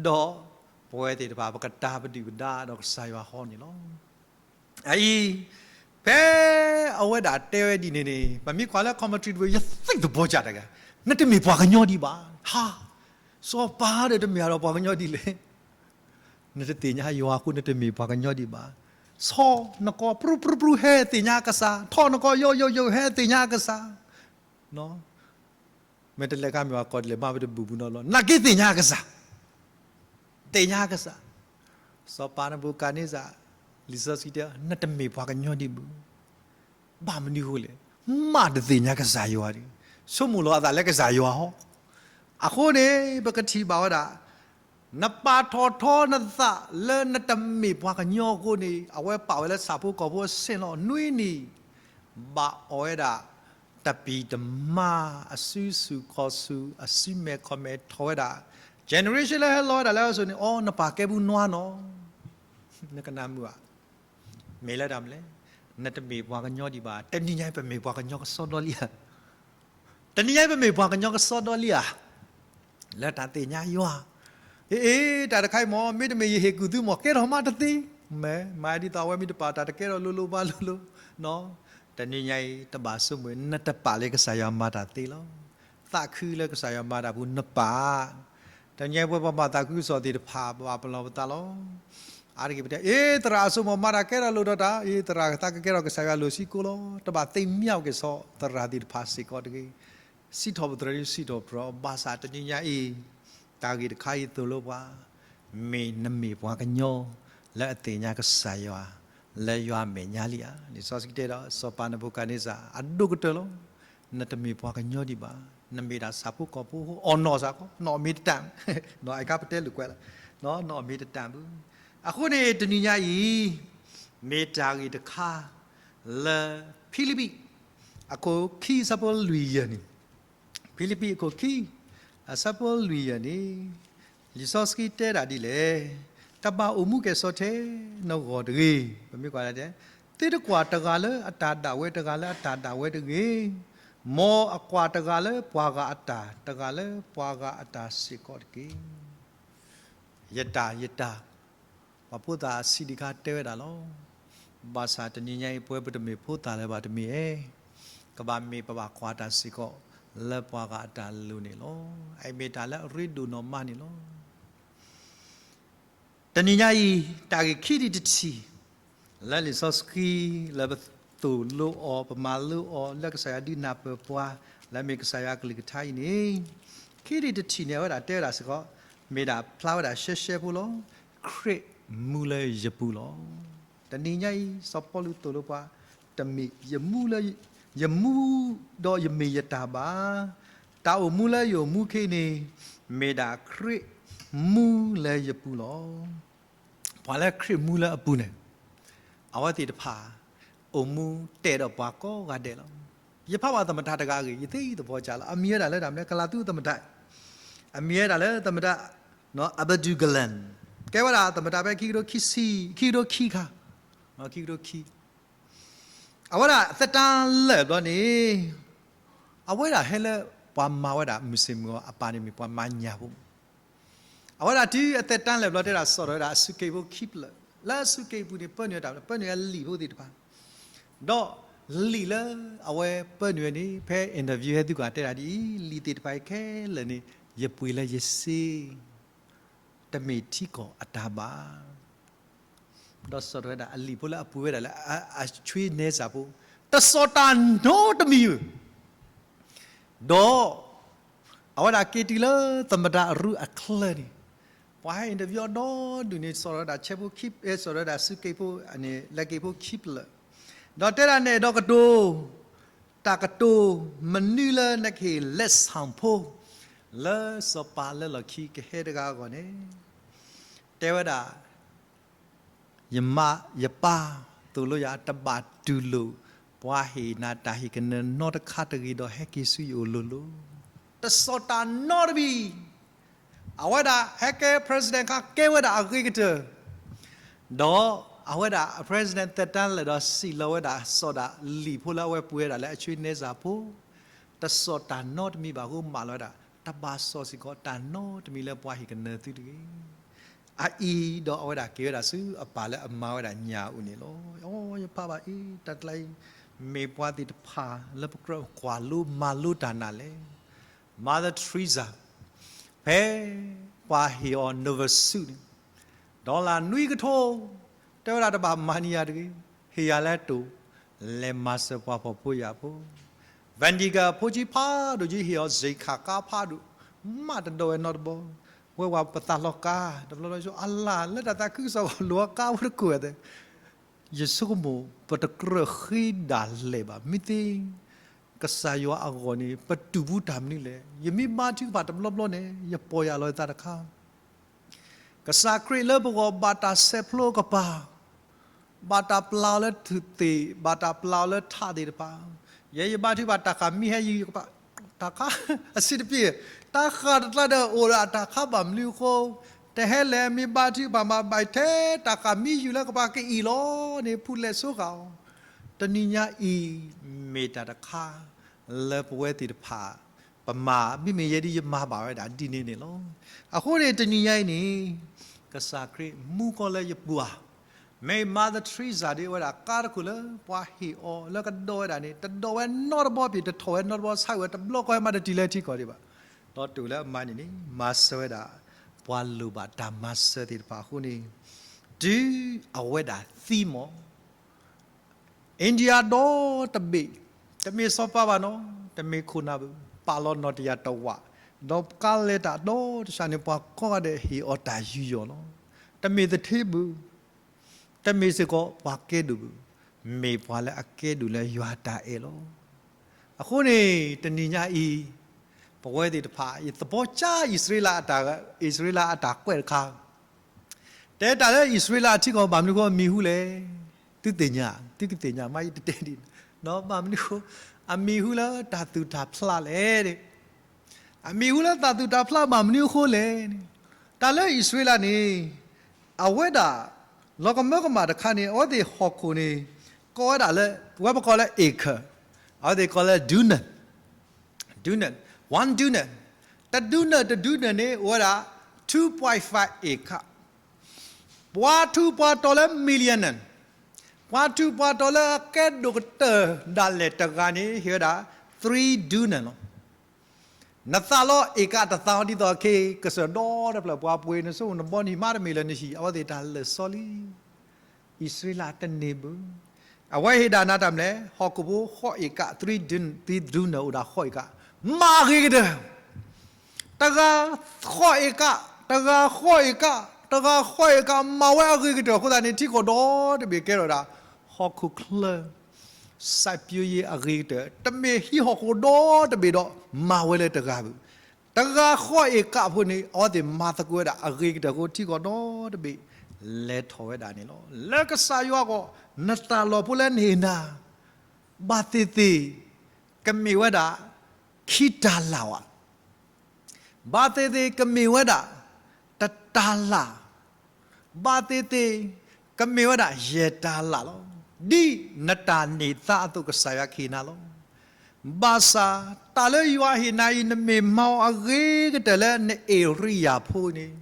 ဒီးပဝဲသ့ၣ်တဖၣ်ပကတၤပဒုၣ်ပဒါဒီးကစၢ်ယွၤဟီန့ၣ်လီၤ. အအံၤ, ဖဲအဝဲဒၣ်တဲဝဲဒ်န့ၣ်န့ၣ် ပမ့ၢ်ကွၢ်လၢ commentary တဘိ ယသ့ၣ်တဘီကၢ်တဂၤ, နတမ့ၢ်ပှၤကညီဒံးဘၣ်. ဟါ, စီၤပၤဒီးတမ့ၢ်အဒီးပှၤကညီဒ်လဲၣ်. နတသ့ၣ်ညါယွၤအဃိနတမ့ၢ်ပှၤကညီဒံးဘၣ်. ဆီၣ်နကီၢ်ပြူပြူပြူဟဲသ့ၣ်ညါကစၢ်, ထီၣ်နကီၢ်ယိာ်ယိာ်ယိာ်ဟဲသ့ၣ်ညါကစၢ်. မ့ၢ်တလဲၤခါမ့ၢ်ဝဲကီၢ်တလဲၤမၤဝဲတဘူၣ်ဘူးနီတဘျီ, နာ်က့သ့ၣ်ညါကစၢ်, သ့ၣ်ညါကစၢ်. စီၤပၤနဘူၤခၣ်နံစၢ်, လံာ်စီဆှံတဲ, နတမ့ၢ်ပှၤကညီဒံးဘၣ်. ဘၣ်မနုၤအဃိလဲၣ်, မ့ၢ်တသ့ၣ်ညါကစၢ်ယွၤဒီး, ဆိကမိၣ်လီၤအသးလၢကစၢ်ယွၤဟီ. အဃိန့ၣ် ပကထံၣ်ဘၣ်ဝဲဒၣ် နပာ်ထီၣ်ထီနသးလၢနတမ့ၢ်ပှၤကညီအဃိန့ၣ် အဝဲပာ်ဝဲလၢဆၣ်ဖိကီၢ်ဖိအဆင့်လီၤ. နွံနံၣ်, ဘၣ်အီၣ်ဝဲဒၣ် တပံၢ်တမါ, အစုဆူၣ်ခီၣ်ဆူၣ်, အစုမဲာ်ခီၣ်မဲာ်ထီၣ်ဝဲဒၣ်, generation လၢဟဲလီၤဝဲဒၣ်လၢအစိၤန့ၣ်, အီ နပၢ်ကဲပူၤနွါနီၤ. နကနၢ်မုာ်ဧါ. မ့ၢ်လၢတၢ်မနုၤလဲၣ်, နတမ့ၢ်ပှၤကညီဒံးဘၣ်. တနံၤညါအံၤပမ့ၢ်ပှၤကညီကစီဒီလံဧါ. တနံၤညါအံၤပမ့ၢ်ပှၤကညီကစီဒီလံဧါ. လၢတၢ်သ့ၣ်ညါယွၤ, အ့ အ့ တၢ်တခါအံၤမ့ၢ် မ့တမ့ၢ်ယဟ့ၣ်ကူၣ်သုမ့ၢ် ကဲထီၣ်မးတသ့, မ့ၢ်မၤဒ်သိးအဝဲမ့ၢ်တပာ်တၢ်တကဲထီၣ်လိၤလိၤဘၣ်လိၤလိၤ, တနံၤညါအံၤတဘၣ်ဆိကမိၣ် နတပာ်လၢကစၢ်ယွၤမၤတၢ်သ့လီၤ. သးခုလၢကစၢ်ယွၤမၤတၢ်ပူၤနပာ်. တနံၤညါအံၤပဝဲပှၤမၤသးခုကစီၣ်သ့ၣ်တဖၣ် ပဘၣ်ပလီၢ်ပသးလီၤ. အါတက့ၢ်ပတဲ အ့ သရၣ်အစိကမီၤမၤတၢ်ကဲထီၣ်လိၣ်ဒီးတၢ်, အ့ သရၣ်သးကကဲထီၣ်ကစၢ်ယွၤလိၤဆံကိလီၤ. တဘၣ်သ့ၣ်မံက့ၤဆီသရၣ်သ့ၣ်တဖၣ်စ့ၢ်ကီးတဂ့ၤ. စံးထီၣ်ပတြၢၤ စံးထီၣ်ပတြၢၤ ဘၣ်ဆၣ်တနံၤညါအံၤ တၢ်ဂ့ၢ်တခါအံၤသိၣ်လိပှၤ, မ့ၢ်နမ့ၢ်ပှၤကညီ လၢအသ့ၣ်ညါကစၢ်ယွၤ လၢယွၤအမဲာ်ညါလံဧါ. လံာ်စီဆှံတဲဒီး စီၤပၤနဘူၤခၣ်နံစၢ် အဒိၣ်ကတၢၢ်လီၤ. နတမ့ၢ်ပှၤကညီဒံးဘၣ်. နမ့ၢ်ဒၣ်ဆၣ်ဖိကီၢ်ဖိ အီၣ်နီၢ်စ့ၢ်ကီး, နီၢ်အီၣ်မ့ၢ်တတၢ်, နီၢ်အီၣ်မ့ၢ်တတၢ်ဘၣ်. အဃိန့ၣ် တနံၤညါအံၤ မ့ၢ်တၢ်ဂ့ၢ်တခါ လၢဖံလံးပံး အခိၣ်ခံအဆၢဖိလွံၢ်ယဲၢ်န့ၣ်, ဖံလံးပံးအခိၣ်ခံ အဆၢဖိလွံၢ်ယဲၢ်န့ၣ်, လံာ်စီဆှံတဲဒၣ်ဒ်လဲၣ်, တဘၣ်အိၣ်မူကဲၣ်ဆိးထဲနဂီၢ်တဂ့ၤ. ပမ့ၢ်ကွၢ်ဒ်လဲၣ်, သုတကွၢ်တဂၤလၢအတၢ်ဒၣ်ဝဲတဂၤလၢအတၢ်ဒၣ်ဝဲတဂ့ၤ, မ်အကွၢ်တဂၤလၢပှၤဂၤအတၢ် တဂၤလၢပှၤဂၤအတၢ်စ့ၢ်ကီးတက့ၢ်. ယတၢ် ယတၢ် ပှၤဖိသၣ်ဆံးဒံးခါတဲဝဲဒၣ်လီၤ. ဘၣ်ဆၣ်တနံၤညါအံၤ ပဝဲပတမ့ၢ်ဖိသၣ်လၢၤဘၣ်တမ့ၢ်ဧါ, ကဘၣ်မ့ၢ်ပဘၣ်ကွၢ်တၢ်စ့ၢ်ကီး လၢပှၤဂၤအတၢ်လိၤန့ၣ်လီၤ. အအံၤမ့ၢ်တၢ်လၢအရ့ဒိၣ်နီၢ်မးန့ၣ်လီၤ. တနံၤညါအံၤ တၢ်ဂ့ၢ်ခံထံၣ်တထံၣ် လၢလံာ်စီဆှံ လၢပသိၣ်လိအီၤ ပမၤလိအီၤ လၢကစၢ်ယွၤဒုးနၢ်ပၢၢ်ပှၤ လၢအမ့ၢ်ကစၢ်ယွၤအကလုၢ်ကထါအံၤန့ၣ်, ခံထံၣ်တထံၣ်န့ၣ် အဝဲဒၣ်တဲဝဲဒၣ်စ့ၢ်ကီး မ့ၢ်ဒၣ်ဖျါဝဲဒၣ်ရှဲရှဲဖိလီၤ. ခရံာ်မူလၢယပူၤလီၤ. တနံၤညါအံၤ စီၤပီလူးသိၣ်လိပှၤ, တမ့ၢ်ယမူလၢ ယမူဒီးယမ့ၢ်ယတၢ်ဘၣ်. တၢ်အိၣ်မူလၢယအိၣ်မူခဲအံၤန့ၣ် မ့ၢ်ဒၣ်ခရံာ်မူလၢယပူၤလီၤ. ပှၤလၢခရံာ်မူလၢအပူၤန့ၣ် အဝဲသ့ၣ်တဖၣ် အိၣ်မူတဲာ်ဒီးပှၤကိးဂၤဒဲးလီၤ. ယဖးဘၣ်သမ္မတတဂၤအဂ့ၢ် ယသ့ၣ်သ့ၣ်သ့ၣ်ညါလီၤ. အမံၤဝဲဒၣ်လၢတၢ်မနုၤလဲၣ်, ကလၤသူသမ္မတ, အမံၤဝဲဒၣ်လၢသမ္မတ Abdul Galan, ကဲဝဲဒၣ်သမ္မတဖဲခံကထိခံဆံ, ခံကထိခံခါ, ခံကထိခံ အဝဲဒၣ်အသက်တမ်းလၢာ်ဘျီန့ၣ် အဝဲဒၣ်ဟဲလၢပှၤမၤဝဲဒၣ် မုၢ်ဆ့ၣ်မုၢ်ဂီၤအပၢ်န့ၣ်မ့ၢ်ပှၤမၤညၣ်ဖိ, အဝဲဒၣ်တုၤအသက်တမ်းလၢာ်ဘျီ တဲဒၣ်စိာ်ထီၣ်ဝဲဒၣ်အစုက့ၢ်ဖိခံဖျၢၣ်, လၢအစုက့ၢ်ပူၤန့ၣ် ပၢနုာ်ဝဲတၢ် ပၢနုာ်ဝဲလံာ်ဖိသ့ၣ်တဖၣ်, ဒီးလံာ်လၢအဝဲပၢနုာ်ဝဲန့ၣ် ဖဲ interview ဟဲသုကွၢ်တဲဒၣ်ဒ်အံၤ, လံာ်သ့ၣ်တဖၣ်အံၤခဲလၢာ်န့ၣ် ယပှ့ၤလၢယစ့, တမ့ၢ်ထံကီၢ်အတၢ်ဘၣ်. ဒီးစိာ်ထီၣ်ဝဲဒၣ်အလံာ်ဖိလၢအပှ့ၤဝဲဒၣ်လၢအဆွေနဲစၤဖိ, တစိာ်တၢ်နီတမံၤဘၣ်. ဒီး အဝဲဒၣ်က့ၤတုၤလၢသမ္မတရုအချၢန့ၣ်, ပှၤဟဲ interview အီၤဒီဒူၣ်န့ၣ် စိာ်ထီၣ်ဝဲဒၣ်ဆဲဖိခံ, စိာ်ထီၣ်ဝဲဒၣ်စုက့ဖိ, လဲၤက့ၤဖိခံဖျၢၣ်, ဒီးတဲဒၣ် နအဲၣ်ဒိးကတိၤ တၢ်ကတိၤမနုၤလၢနကဟ့ၣ် လက်ဆောင် ဖိ လၢစီၤပၤလၢလီၢ်ခံကဟဲတဂၤအဂီၢ်န့ၣ်, တဲဝဲဒၣ် ယမါယပၢ်သိၣ်လိယၤ တဘၣ်တူၢ်လိာ် ပှၤဟ့ၣ်နၤတၢ်ဟ့ၣ်ကနၢၤနီတခါတဂ့ၤဒီး ဟဲက့ၤဆူယအိၣ်လိၤလိၤ, တစိာ်တၢ်နီတမံၤ. အဝဲဒၣ်ဟဲကဲ president အခါ ကဲဝဲဒၣ်အဂ့ၤကတၢၢ်, ဒီးအဝဲဒၣ်အ president သက်တမ်း လၢာ်ဒီး စံးလီၤဝဲဒၣ် စိာ်ဒၣ်လံာ်ဖိလၢအဝဲပှ့ၤဝဲဒၣ်လၢအဆွေနဲစၤဖိ, တစိာ်တၢ်နီတမံၤဘၣ်အဃိ မၢလီၤဝဲဒၣ် တဘၣ်စိာ်စ့ၢ်ကီးတၢ်နီတမံၤလၢပှၤဟ့ၣ်ကနၢၤသုတဂ့ၤ. အအံၤဒီးအဝဲဒၣ်က့ၤဝဲဒၣ်ဆူအပၢ်လၢအမၤဝဲဒၣ်ညၣ်အအိၣ်န့ၣ်လီၤ. အိ ယဖးဘၣ်အံၤ တၢ်ကျါအံၤ မ့ၢ်ပှၤသ့ၣ်တဖၣ်လၢပကြၢးကွၢ်လိမၤလိတၢ်နၤလဲၣ်. Mother Teresa, ဖဲပှၤဟ့ၣ်အီၤ Novosud န့ၣ် dollar နွံကထိ, တဲဝဲဒၣ်တဘၣ်မၤန့ၢ်ယၤတဂ့ၤ, ဟ့ၣ်ယၤလၢတိၢ်, လဲၤမၤစၢၤပှၤဖှီၣ်ဖိယာ်ဖိ, Vatican ဖိဆံးဖးဒိၣ်က့ၤ ဟ့ၣ်အီၤ စ့ၢ်ခးကါဖးဒိၣ်, မးတဒိးဝဲနီတဘီ, ဝဲပှၤပသးလီၤကါ, တဘျီဘျီဆိ အလၢ်လၢတၢ်သးခုကစီၣ်ဂီၢ် လိၤအကါဖိတကိးသ့ ယဆိကမိၣ် ပတကြၢးဃ့ဒၣ်လဲာ်ဘၣ်. မ့ၢ်သ့ ကစၢ်ယွၤအဂီၢ်န့ၣ် ပတူၢ်ဘူးတၢ်မနုၤလဲၣ်. ယမ့ၢ်ဘါထုကဖၣ်တဘျီဘျီန့ၣ် ယပီၢ်ယၢ်လီၤယသးတခါ, ကစၢ်ခရံာ်လၢပဂီၢ် ဘၣ်တၢ်ဆဲးဖျိကပၤ, ဘၣ်တၢ်ပျၢ်အီၤလၢထူၣ်သ့ၣ်, ဘၣ်တၢ်ပျၢ်အီၤလၢထးသ့ၣ်တဖၣ်, ယဲယဘါထုကဖၣ် တၢ်ဃၣ်မံဟဲယုၢ်ယကပၤ, တၢ်ဃၣ်အဆံးတပျ့ၤ, တၢ်ဃၣ်တကျါဒီးအိၣ်ဒီးအတၢ်ဃၣ်ဘၣ်မနုၤအဃိ, တဟဲလဲၤမ့ၢ်ဘါထုကဖၣ်မး ဘၣ်ထဲတၢ်ဃၣ်မံယူၢ်လၢကပၤကအံၣ်လီၤန့ၣ် ဖူးလဲၤဆိဃာ်အီၤ. တနံၤညါအံၤ မ့ၢ်တၢ်တခါ လၢပဝဲသ့ၣ်တဖၣ် ပမၤ မ့မ့ၢ်ယဲဒ်ယမၤဘၣ်ဝဲဒၣ်ဒ်န့ၣ်န့ၣ်လီၤ. အဃိန့ၣ် တနံၤညါအံၤန့ၣ် ကစၢ်ခရံာ်မူကီၢ်လၢယပူၤဧါ, မ့ၢ် Mother Teresa ဒ်ဝဲဒၣ်ကါတခိၣ်လၢပှၤဟ့ၣ်အီၤလၢကဒိးဝဲဒၣ်န့ၣ် တဒိးဝဲနီတဘီဖဲ တထီၣ်ဝဲနီတဘီ ဆါဝဲတဘျီဃီ ဟဲမၤတတုၤလၢထံကီၢ်ဒံးဘၣ်. ဒီးတအိၣ်လၢအမၤန့ၣ်န့ၣ် မၤစၢၤဝဲဒၣ် ပှၤလိၣ်ဘၣ်တၢ်မၤစၢၤသ့ၣ်တဖၣ်အဃိန့ၣ် တုၤအဝဲဒၣ်သံမီၢ် India ဒီတဘ့ၣ်, တမ့ၢ်စီၤပၤဘၣ်နီၤ, တမ့ၢ်ခိၣ်နၢ်ဘၣ်, ပာ်လီၤနီၣ်တယၢ်တဝး, ဒီးကါလဲၤတၢ်ဒီတဆၣ်န့ၣ် ပှၤကိးဂၤဒဲးဟ့ၣ်အီၤတၢ်ယူးယီၣ်လီၤ. တမ့ၢ်သထ့ဘၣ်, တမ့ၢ်စ့ၢ်ကီးပှၤကဲဒိၣ်ဘၣ်, မ့ၢ်ပှၤလၢအကဲဒိၣ်လၢယွၤတၢ်အဲၣ်လီၤ. အဃိန့ၣ် တနံၤညါအံၤ ပဝဲသ့ၣ်တဖၣ် ယသဘီကၠါအံၣ်စရ့လးအတၢ်, အံၣ်စရ့လးအတၢ်ကွဲးတခါ တဲတၢ်လၢအံၣ်စရ့လးအထံကီၢ်ဘၣ်မနုၤအဃိအမံၤဟူလဲၣ်. သုသ့ၣ်ညါ, သုကသ့ၣ်ညါမး ယတတဲဒ်န့ၣ်, ဘၣ်မနုၤအဃိ အမံၤဟူလၢတၢ်သူၣ်တၢ်ဖျးလဲၣ်န့ၣ်, အမံၤဟူလၢတၢ်သူၣ်တၢ်ဖျးဘၣ်မနုၤအဃိလဲၣ်န့ၣ်, တၢ်လၢအံၣ်စရ့လးန့ၣ် အဝဲဒၣ် လီၤကမၢကမၣ်တခါန့ၣ် အဝဲသ့ၣ်ဟီၣ်ခိၣ်န့ၣ် ကိးဝဲဒၣ်လၢ ပဝဲပကိးလၢ acre, အဝဲသ့ၣ်ကိးလၢ dune, dune, one dune, တ dune တ dune န့ၣ် အိၣ်ဝဲဒၣ် two point five acre, ပှၤထူးပှၤတီၤလၢ millionaire, ပှၤထူးပှၤတီၤလၢအကဲဒိၣ်ကတၢၢ်ဒၣ်လဲာ်တဂၤန့ၣ် ဟ့ၣ်ဝဲဒၣ် three dune လီၤ. နသးလီၤ acre တသး ဒ်သိးခဲအံၤ ကစၢၢ်ဒီတဖျၢၣ် ပှၤပှ့ၤနဆိ နဘီနဟံၣ်မးတမ့ၢ်လၢနဟံၣ် အဝဲသ့ၣ်တၢ်လၢာ်စီလံ. အံၣ်စရ့လးတန့ၢ်ဘၣ်. အဝဲဟ့ၣ်ဒၣ်နၤတၢ်မနုၤလဲၣ်, ဟီၣ်ခိၣ်ဖိဃိး acre, three dune, three dune န့ၣ် အိၣ်ဒၣ်ဃိး acre, မၤအဂ့ၤကတၢၢ် တဂၤဃိး acre, တဂၤဃိး acre, တဂၤဃိး acre မၤဝဲအဂ့ၤကတၢၢ်အဃိသတးန့ၣ် ထံကီၢ်ဒီတဘ့ၣ်ကဲထီၣ်ဒၣ် ဟီၣ်ခိၣ်ချၢ စိုက်ပျိုးရေး အဂ့ၤကတၢၢ်, တမ့ၢ်ဟံးဟီၣ်ခိၣ်ဒီတဘ့ၣ်ဒီး မၤဝဲလၢတဂၤဘၣ်. တဂၤဃိး acre အဖိန့ၣ် အဝဲသ့ၣ်မၤသကိးဝဲဒၣ်အဂ့ၤကတၢၢ်အဃိ ထံကီၢ်ဒီတဘ့ၣ် လဲၤထီၣ်ဝဲဒၣ်န့ၣ်လီၤ. လၢကစၢ်ယွၤအဂီၢ် နတၢ်လီၢ်ဖိလၢနဟ့ၣ်နၤ ဘၣ်သ့ၣ်သ့ၣ် ကမ့ၢ်ဝဲဒၣ် ခံတၤလၣ်ဧါ, ဘၣ်သ့ၣ်သ့ၣ်ကမ့ၢ်ဝဲဒၣ် တတၤလၣ်, ဘၣ်သ့ၣ်သ့ၣ် ကမ့ၢ်ဝဲဒၣ်ယဲၢ်တၤလၣ်လီၤ. ဒ်နတၢ်န့ၢ်သါအသိး ကစၢ်ယွၤကဟ့ၣ်နၤလီၤ. ဘၣ်ဆၣ် တၢ်လၢယွၤဟ့ၣ်နၤအံၤ နမ့ၢ်မၤအီၤအဂ့ၤကတၢၢ်လၢ န area ဖိန့ၣ်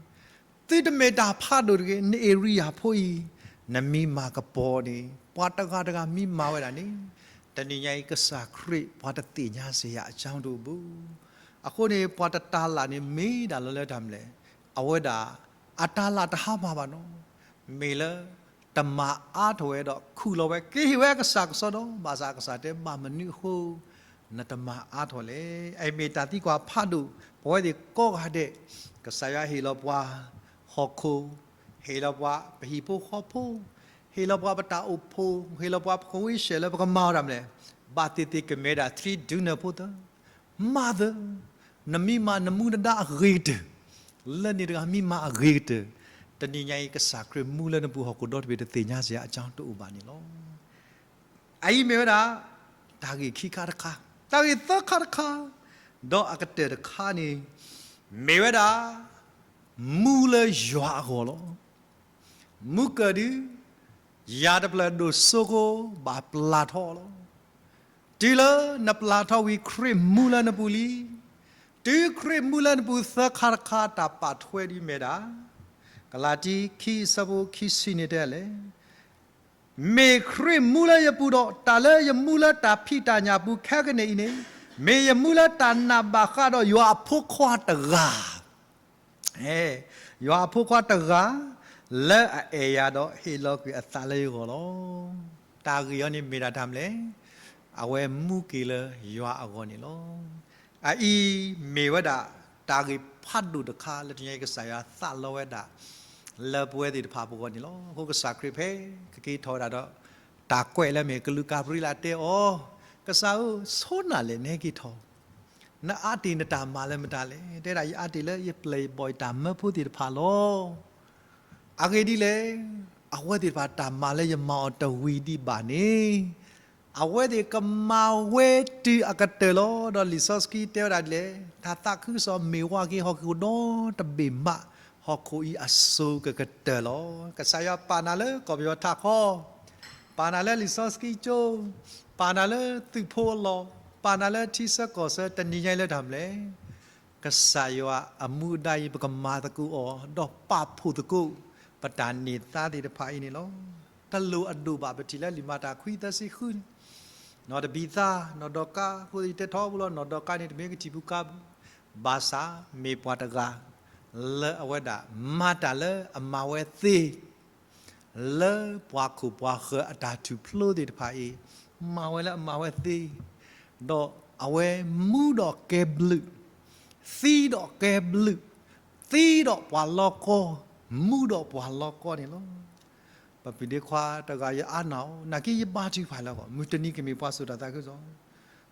သုတမ့ၢ်တၢ်ဖးဒိၣ်တဂ့ၤ, န area ဖိအံၤ နမ့ၢ်မၤကပီၤန့ၣ် ပှၤတဂၤတဂၤမ့ၢ်မၤဝဲဒၣ်န့ၣ် တနံၤညါအံၤ ကစၢ်ခရံာ် ပှၤတသ့ၣ်ညါစ့ၢ်ယၤအကၠီဒိၣ်ဘၣ်. အဃိန့ၣ် ပှၤတတၤလၣ်န့ၣ် မ့ၢ်ဒၣ်လၢလၢတၢ်မနုၤလဲၣ်, အဝဲဒၣ် အတၤလၣ်တဟါမၢ်ဘၣ်နီၤ, မ့ၢ်လၢ တမၤအါထီၣ်ဝဲဒီးခူၣ်လီၤဝဲ က့ၤဟ့ၣ်ဝဲအကစၢ်ကစီဒီး ဘၣ်ဆၣ်အကစၢ်တဲဘၣ်မနုၤအဃိ နတမၤအါထီၣ်လဲၣ်. အအံၤမ့ၢ်တၢ်သံကွၢ်ဖးဒိၣ် ပဝဲသ့ၣ်ကိးဂၤဒဲး, ကစၢ်ယွၤဟ့ၣ်လီၤပှၤဟီၣ်ခိၣ်, ဟ့ၣ်လီၤပှၤပဟံၣ်ဖိဃီဖိ, ဟ့ၣ်လီၤပှၤပတၢ်အိၣ်ဖှိၣ်, ဟ့ၣ်လီၤပှၤပကဝံၤဆဲးလၢပကမၤအီၤတၢ်မနုၤလဲၣ်, ဘၣ်သ့ၣ်သ့ၣ်ကမ့ၢ်ဝဲဒၣ် တြံဒုးနၢၤဖိသၢ မၤသၢ, နမ့ၢ်မၤနမူနဒါအဂ့ၤကတၢၢ်, လၢန့ၣ်တဂၤမ့ၢ်မၤအဂ့ၤကတၢၢ်, တနံၤညါအံၤ ကစၢ်ခရံာ်မူလၢနပူၤဟီၣ်ခိၣ်ဒီတဘ့ၣ် တသ့ၣ်ညါစရာအကြောင်းတအိၣ်ဘၣ်န့ၣ်လီၤ. အအံၤမ့ၢ်ဝဲဒၣ် တၢ်ဂ့ၢ်ခံခါတခါ, တၢ်ဂ့ၢ်သၢခါတခါ, ဒီးအကတၢၢ်တခါန့ၣ် မ့ၢ်ဝဲဒၣ် မူလၢယွၤအဂီၢ်လီၤ. မူကၢၢ်ဒုး ယၤတဖျၢၣ်ဒိၣ်စိဃိ ဘၣ်ပျၢ်ထီၣ်လီၤ. တုၤလၢနပျၢ်ထီၣ်ဝံၤ ခရံာ်မူလၢနပူၤလံ. တုၤခရံာ်မူလၢနပူၤသၢခါတခါ တၢ်ပာ်ထွဲဒ်မ့ၢ်ဒၣ် ကလၤတံ ခံ အဆၢဖိခံဆံန့ၣ်တဲလဲၣ်, မ့ၢ်ခရံာ်မူလၢယပူၤဒီး တၢ်လၢယမူလၢတၢ်ဖံးတၢ်ညၣ်ပူၤခဲကနံၣ်အံၤန့ၣ် မ့ၢ်ယမူလၢတၢ်နာ်ဘၣ်ဃးဒီးယွၤအဖိခွါတဂၤ ယွၤအဖိခွါတဂၤ လၢအအဲၣ်ယၤဒီးဟ့ၣ်လီၤကွံာ်အသးလၢယဂီၢ်လီၤ. တၢ်ဂ့ၢ်အံၤန့ၣ်မ့ၢ်ဒၣ်တၢ်မနုၤလဲၣ်, အဝဲမူက့ၤလၢယွၤအဂီၢ်န့ၣ်လီၤ. အအံၤမ့ၢ်ဝဲဒၣ်တၢ်ဂ့ၢ်ဖးဒိၣ်တခါလၢတနံၤညါအံၤ ကစၢ်ယွၤသးလီဝဲဒၣ် လၢပဝဲသ့ၣ်တဖၣ်ပဂီၢ်န့ၣ်လီၤ. အဃိကစၢ်ခရံာ်ဖဲကက့ၤထီၣ်ဝဲဒၣ်ဒီး တၢ်ကွဲးလၢမ့ၢ်ကလူးကၤဘြံလးတဲအီၤ, ကစၢ်ဧၢ, ဆိနၤလဲၣ် နဟဲက့ၤထီၣ် နအါတ့ၢ်နတၢ်မၤလၢမတၤလဲၣ်. တဲဒၣ် ယအါတ့ၢ်လၢယပျဲၢ်ယဘီၣ်ယတၢ်မၢဖိသ့ၣ်တဖၣ်လီၤ. အဂ့ၢ်ဒ်လဲၣ်, အဝဲသ့ၣ်တဖၣ်တၢ်မၤလၢယမၤအီၤတဝံၤဒံးဘၣ်န့ၣ်, အဝဲသ့ၣ်ကမၤဝဲတုၤအကတၢၢ်လီၤ. ဒီးလံာ်စီဆှံတဲဝဲဒၣ်ဒ်လဲၣ်, တၢ်သးခုကစီၣ်မ့ၢ်ဝါက့ၤဟီၣ်ခိၣ်ဒီတဘ့ၣ်မး, ဟီၣ်ခိၣ်အံၤအစိၤကကတၢၢ်လီၤ. ကစၢ်ယွၤပာ်နၤလၢကီၢ်ပယီၤထးခီ, ပာ်နၤလၢလံာ်စီဆှံကၠိ, ပာ်နၤလၢသုးဖိအလီၢ်, ပာ်နၤလၢထံဆၢကီၢ်ဆၢ တနံၤညါအံၤလၢတၢ်မနုၤလဲၣ်. ကစၢ်ယွၤအမူအဒါအံၤ ပကမၤသကိးအီၤ ဒီးပာ်ဖှိၣ်သကိး ပတၢ်န့ၢ်သါသ့ၣ်တဖၣ်အံၤန့ၣ်လီၤ. တလိၣ်အဒိၣ်ဘၣ် ပထံၣ်လၢလံာ်မၤတၢ်ခွံသၢဆံဃုန့ၣ်, နီၢ်တဘံၤသါ, နီၢ်ဒီကါ, အဃိယတဲထီဘိလီၤ, နီၢ်ဒီကါန့ၣ် တမ့ၢ်ကထံၣ်ပူၤကါပူၤ, ဘၣ်ဆၣ်မ့ၢ်ပှၤတဂၤ လၢအဝဲဒၣ်မၤတၢ်လၢအမၤဝဲသ့ လၢပှၤခိၣ်ပှၤဃၢၤအတၢ်ထူၣ်ဖျိသ့ၣ်တဖၣ်အံၤ, မၤဝဲလၢအမၤဝဲသ့, ဒီးအဝဲမူဒီးကဲဘျုး, သံဒီးကဲဘျုး, သံဒီးပှၤလီကီ, မူဒီးပှၤလီကီန့ၣ်လီၤ. ပပၢ်ဒ့ခွါတဂၤ ယအါနာ်အီၤ, နာ်က့ယဘါထုကဖၣ်လၢအဂီၢ်, မုၢ်တနံၤကမ့ၢ်ပှၤစိာ်တၢ်သးခုကစီၣ်,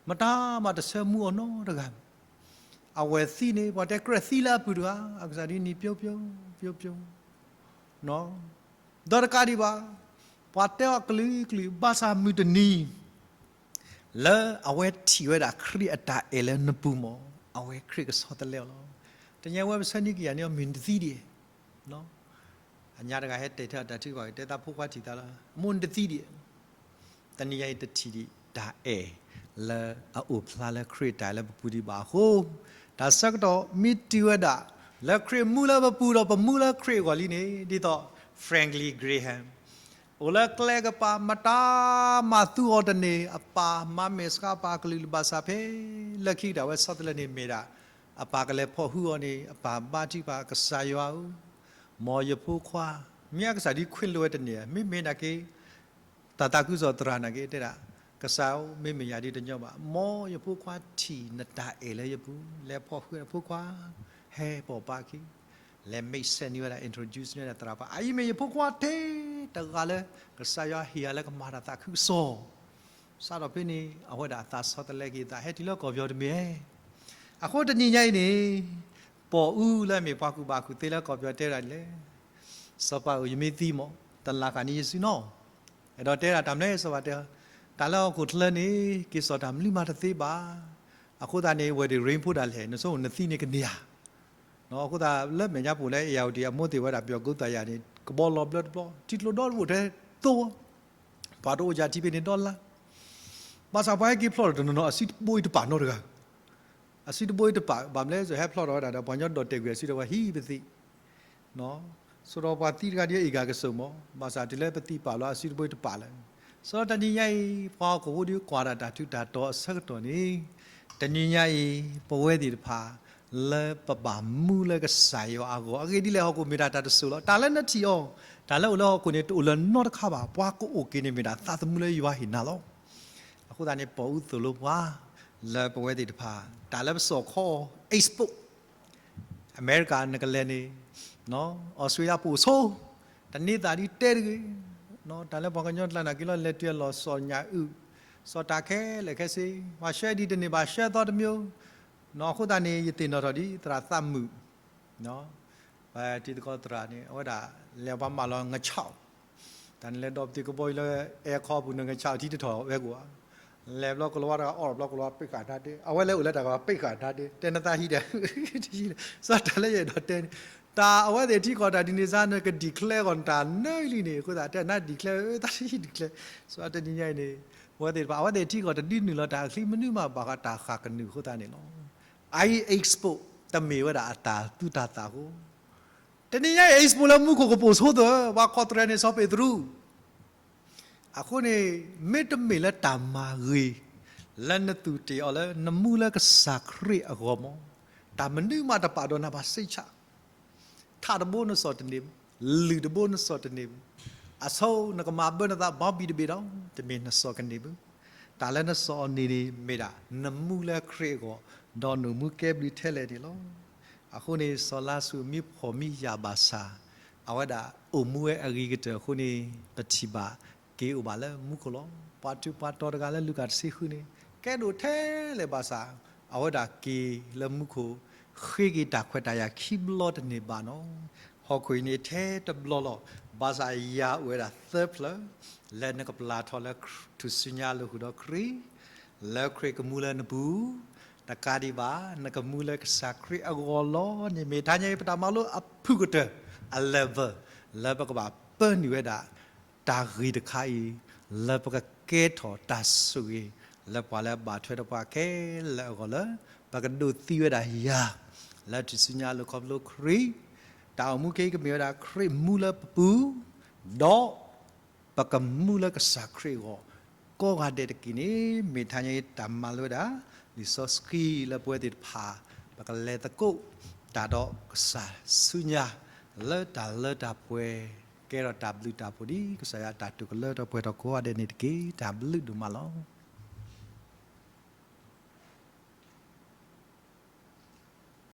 မတၤမၤတဆၢမူအီၤနီတဂၤ, အဝဲသံန့ၣ် ပှၤတဲကြၢးသံလၢအပူၤတဂၤ, အကစၢ်ဒ်န့ၣ် ပျိပျိ, ပျိပျိ, ဒီးတကးဒံးဘၣ်, ပှၤတဲအီၤကလုာ်ကလုာ် ဘၣ်ဆၣ်မုၢ်တနံၤ လၢအဝဲထံၣ်ဝဲဒၣ်ခရံာ်အတၢ်အဲၣ်လၢနပူၤမး, အဝဲခရံာ်ကဆီတလဲအီၤလီၤ. တနံၤညါဝဲပဆၢန့ၢ်က့ၤယၤန့ၣ် အမိၢ်နတသံဒံး, အညါတဂၤဟဲတဲာ်ထီၣ်အတၢ်ထုကဖၣ် တဲသးဖိခွါထံၣ်သးလၢ အမိၢ်နတသံဒံး, တနံၤညါအံၤတထံၣ်ဒံး တၢ်အဲၣ်လၢအအိၣ်ဖျါလၢခရံာ်အတၢ်အဲၣ်လၢပပူၤဒံးဘၣ်အဃိ, တၢ်ဆၢကတီၢ်မ့ၢ်တုၤဝဲဒၣ် လၢခရံာ်မူလၢပပူၤဒီးပမူလၢခရံာ်အဂီၢ်လံန့ၣ်, ဒ်သိး Franklin Graham အိၣ်လၢကျဲကပၤ မတၤမၤသူအီၤတန့ၢ်, အပၢ်မၤမဲာ်ဆှးပၢ်ကလုာ်လၢဘၣ်ဆၣ်ဖဲ လၢခံကတၢၢ်ဝဲဆီတလဲန့ၣ်မ့ၢ်ဒၣ်, အပၢ်ကလဲၤဖီၣ်ဟုအီၤန့ၣ် အပၢ်ဘါထုကဖၣ် ကစၢ်ယွၤဧၢ, မ်ယဖိခွါ, မ့ၢ်အကစၢ်ဒ်ခွဲးလိဝဲတန့ၢ်, မ့မ့ၢ်နာ်က့ တၢ်သးခုကစီၣ်သရၣ်နာ်က့တဲဒၣ်, ကစၢ်ဧၢ, မ့မ့ၢ်ယၤဒ်တညီဘၣ်, မ်ယဖိခွါထံၣ်နတၢ်အဲၣ်လၢယပူၤ, လဲၤဖီၣ်ဟုအဖိခွါ, ဟဲပိာ်ပာ်ခံ, လဲၤ make sense န့ၢ်ဝဲဒၣ် introduce န့ၢ်ဝဲဒၣ်သရၣ်ပၢ်, အအံၤမ့ၢ်ယဖိခွါထဲတဂၤလၢ ကစၢ်ယွၤဟ့ၣ်ယၤလၢကမၤတၢ်သးခုကစီၣ်, စးထီၣ်ဖဲန့ၣ် အဝဲဒၣ်အသးဆီတလဲက့ၤအသး ဟဲတုၤလၢကီၢ်ပယီၤတမ့ၢ်ဧါ. အဃိတနံၤညါအံၤန့ၣ် ပိာ်အူလၢအမ့ၢ်ပှၤကူၣ်ဘၣ်ကူၣ်သ့လၢကီၢ်ပယီၤတဲဒၣ်ဒ်လဲၣ်, စီၤပၤဧၢ, ယမ့ၢ်သံမး တလၢ်ဃာ်န့ၣ်ယစုနီၤ, အဲၣ်ဒိးတဲဒၣ်တၢ်မနုၤလဲၣ် စီၤပၤတဲ, တၢ်လၢဟီၣ်ခိၣ်ချၢန့ၣ် က့ၤစိာ်တၢ်မနုၤမးတသ့ဘၣ်, အဃိသတးန့ၣ် wedding ring ဖိဒၣ်လဲၣ် နဆိကမိၣ်နသံန့ၣ်ကန့ၢ်ဧါ. အဃိသတးလၢမဲာ်ညါပူၤလၢ အ့ၣ်ယၣ်ဝတံၣ် အမိၢ်သ့ၣ်ဝဲဒၣ်ပယီၤကိးသးယၤန့ၣ် ကဘီလီၤဘျၢတဘျီ ထံကျိဒီတဘိထဲသိဝဲ, ပှၤတအိၣ်ယၤထံဖဲန့ၣ်ဒီလါ, ဘၣ်ဆၣ်ပှၤဟဲက့ၤဖျီၣ်ဒီးတနီၤနီၤ အစုတဘိအံၤတပာ်နီတဂၤ, အစုတဘိအံၤတပာ် ဘၣ်မနုၤလဲၣ် ဟဲဖျီၣ်ဒီးဝဲဒၣ်ဒီးပှၤကညီဒီၣ်တဲာ်ကွံာ်အစုဒီးပှၤဟံးပသံ ဆိဒီးပှၤသံတဂၤဒ်အံၤအဂၤကစိာ်မး, ဘၣ်ဆၣ်တုၤလၢပသံပာ်လီၤအစုတဘိတပာ်လၢၤ, ဆိဒီးတနံၤညါအံၤ ပှၤဟီၣ်ခိၣ်ဖိဒုးကွၢ်ဒၣ်တၢ်ထူးတၢ်တီၤအဆၢကတီၢ်န့ၣ်, တနံၤညါအံၤ ပဝဲသ့ၣ်တဖၣ် လၢပဘၣ်မူလၢကစၢ်ယွၤအဂီၢ်, အဂ့ၢ်ဒ်လဲၣ် ဟီၣ်ခိၣ်မ့ၢ်တၢ်တၢ်တစိၤလီၤ. တၢ်လၢနထံၣ်အီၤ, တၢ် တၢ်လၢအိၣ်လၢဟီၣ်ခိၣ်န့ၣ် တအိၣ်လၢၤနီတခါဘၣ်. ပှၤကအိၣ်က့ၤန့ၣ်မ့ၢ်ဒၣ်သးသမူလၢယွၤဟ့ၣ်နၤလီၤ. အဃိသတးန့ၣ် ပီၣ်အူသိၣ်လိပှၤ လၢပဝဲသ့ၣ်တဖၣ် တၢ်လၢပစိာ်ခီ export အမဲရကၤနကလဲၤန့ၣ် အီစထြ့လယါပအိၣ်ဆိ တန့ၤသးဒ်တဲတဂ့ၤ. တၢ်လၢပှၤကညီကျါန့ၣ်က့ၤလီၤ လဲၤတုၤအလီၢ် စီၤညၣ်အုၣ် စီၤတၢ်ခဲလၢာ်ခဲဆ့ ပှၤဆှၢဒ်တန့ၢ်ဘၣ် ဆှၢသီတမံၤ. အဃိသတးန့ၣ် ယသ့ၣ်နီၣ်ထီၣ်ဒ်သရၣ်သးမုာ် ပတံၤသကိးသရၣ်န့ၣ် အဝဲဒၣ်လဲၤပှၤမၢလီၤ ငါးခြောက် တၢ်န့ၣ်လဲၤဒီးပသံၣ်ကဘီယူၤလၢ အဲခီပူၤန့ၣ် ငါးခြောက် ထံတထီၣ်ဝဲကဝၤ လဲၤဘျီကလၤဝါတဂၤအီၣ်ဘျီကလၤဝါ ပိတ်ခါထားတယ် အဝဲလဲၤအိၣ်လၢတၢ်ကလၤဝါ ပိတ်ခါထားတယ် တဲနသးဟံးဒီး စီၤတၢ်လၢယအဲၣ်ဒိးတဲန့ၣ် တၢ်အဝဲသ့ၣ်ထံကီၢ်တၢ်ဒ်န့ၣ်စ့ၢ် နက declare အဂီၢ် နတၢ်နၢလံန့ၣ် အဃိသတးတဲန declare သးတဟံး declare စီၤတနံၤညါအံၤန့ၣ် အဝဲသ့ၣ်တဖၣ် အဝဲသ့ၣ်ထံကီၢ်တဒုးနုာ်လီၤတၢ်ချံ မနုၤမးဘၣ်ဃးတၢ်ဃၣ်ကနုာ်အဃိသတးန့ၣ်လီၤ. အအံၤ export တမ့ၢ်ဝဲဒၣ်အတၢ်သူတၢ်သၣ်အဃိ တနံၤညါအံၤ export လၢမူခိၣ်ကပိာ်ဆိသၢ ပှၤခီၣ်သရဲန့ၣ် စီၤပ့းတရူး အဃိန့ၣ် မ့တမ့ၢ်လၢတၢ်မၤဂ့ၤ လၢနသူၣ်တ့ၢ်အီၤလၢနမူလၢကစၢ်ခရံာ်အဂီၢ်မး တၢ်မနုၤမးတပာ်ဒီးနၤဘၣ်စ့ၢ်ဆၣ် ထးတဘိနစီၣ်တန့ၢ်ဘၣ်, လုၢ်တဘိနစီၣ်တန့ၢ်ဘၣ်, အဆိနကမၤဘၢနသးဘီဘံၣ်တဘ့ၣ်ဒီး တမ့ၢ်နစီၣ်ကန့ၢ်ဘၣ်. တၢ်လၢနစီၣ်အီၤန့ၣ်န့ၣ်မ့ၢ်ဒၣ် နမူလၢခရံာ်အဂီၢ်, ဒီးနအိၣ်မူကဲဘျုးထဲလဲၣ်န့ၣ်လီၤ. အဃိန့ၣ် စီၤလါစရူးမ့ၢ်ဖှီၣ်မ့ၢ်ယာ်ဘၣ်ဆၣ်, အဝဲဒၣ်အိၣ်မူဝဲအဂ့ၤကတၢၢ်အဃိန့ၣ် ပထံၣ်ဘၣ်က့ၤအိၣ်ဘၣ်လၢမူခိၣ်လီၤ. ပှၤထူးပှၤတီၤတဂၤလၢလူၤကၣ်တဆံဃုန့ၣ် ကဲဒိၣ်ထဲလဲၣ်ဘၣ်ဆၣ်, အဝဲဒၣ်က့ၤလၢမူခိၣ် ဃ့က့ၤတၢ်ခွဲးတၢ်ယာ်ခံဘျီတန့ၢ်ဘၣ်နီၤ. ဟီၣ်ခိၣ်အံၤန့ၣ်ထဲတဘျီလီၤ. ဘၣ်ဆၣ်ယၤအိၣ်ဝဲဒၣ်သၢဖျၢၣ် လၢနကပျၢ်ထီၣ်လၢထူၣ်စုညါအလိၤဃုာ်ဒီးခရံာ်, လၢခရံာ်ကမူလၢနပူၤ, တကးဒံးဘၣ် နကမူလၢကစၢ်ခရံာ်အဂီၢ်လီၤန့ၣ် မ့ၢ်တဟါညါအံၤပတၢ်မၤလိအဖုၣ်ကတၢၢ် အ level လၢပကဘၣ်ပၢနုာ်ဝဲဒၣ် တၢ်ဂ့ၢ်တခါအံၤ လၢပကကဲထီၣ်တၢ်ဆိၣ်ဂ့ၤ လၢပှၤလၢအဘၣ်ထွဲဒီးပှၤခဲလၢာ်အဂီၢ်လၢ ပကဒိးသံဝဲဒၣ်ယၤ လၢထူၣ်စုညါအလိၤခီဖျိခရံာ်, တၢ်အိၣ်မူခဲအံၤကမ့ၢ်ဝဲဒၣ်ခရံာ်မူလၢပပူၤ, ဒီး ပကမူလၢကစၢ်ခရံာ်အဂီၢ် ကိးဂၤဒဲးတက့ၢ်န့ၣ် မ့ၢ်တဟါညါအံၤတၢ်မၤလိဝဲဒၣ် လံာ်စီဆှံလၢပဝဲသ့ၣ်တဖၣ် ပကလဲၤသကိးတၢ်ဒီးကစၢ်ဆူညါ လၢတၢ်လၢတၢ်ပှဲၤ ကဲထီၣ်တၢ်ဘျုးတၢ်ဖှိၣ်ဒ်ကစၢ်ယွၤအတၢ်တိာ်ကလၢထီၣ်ပှဲၤထီၣ်ကိးဂၤဒဲးန့ၣ်တက့ၢ်. တၢ်ဘျုးဒိၣ်မးလီၤ.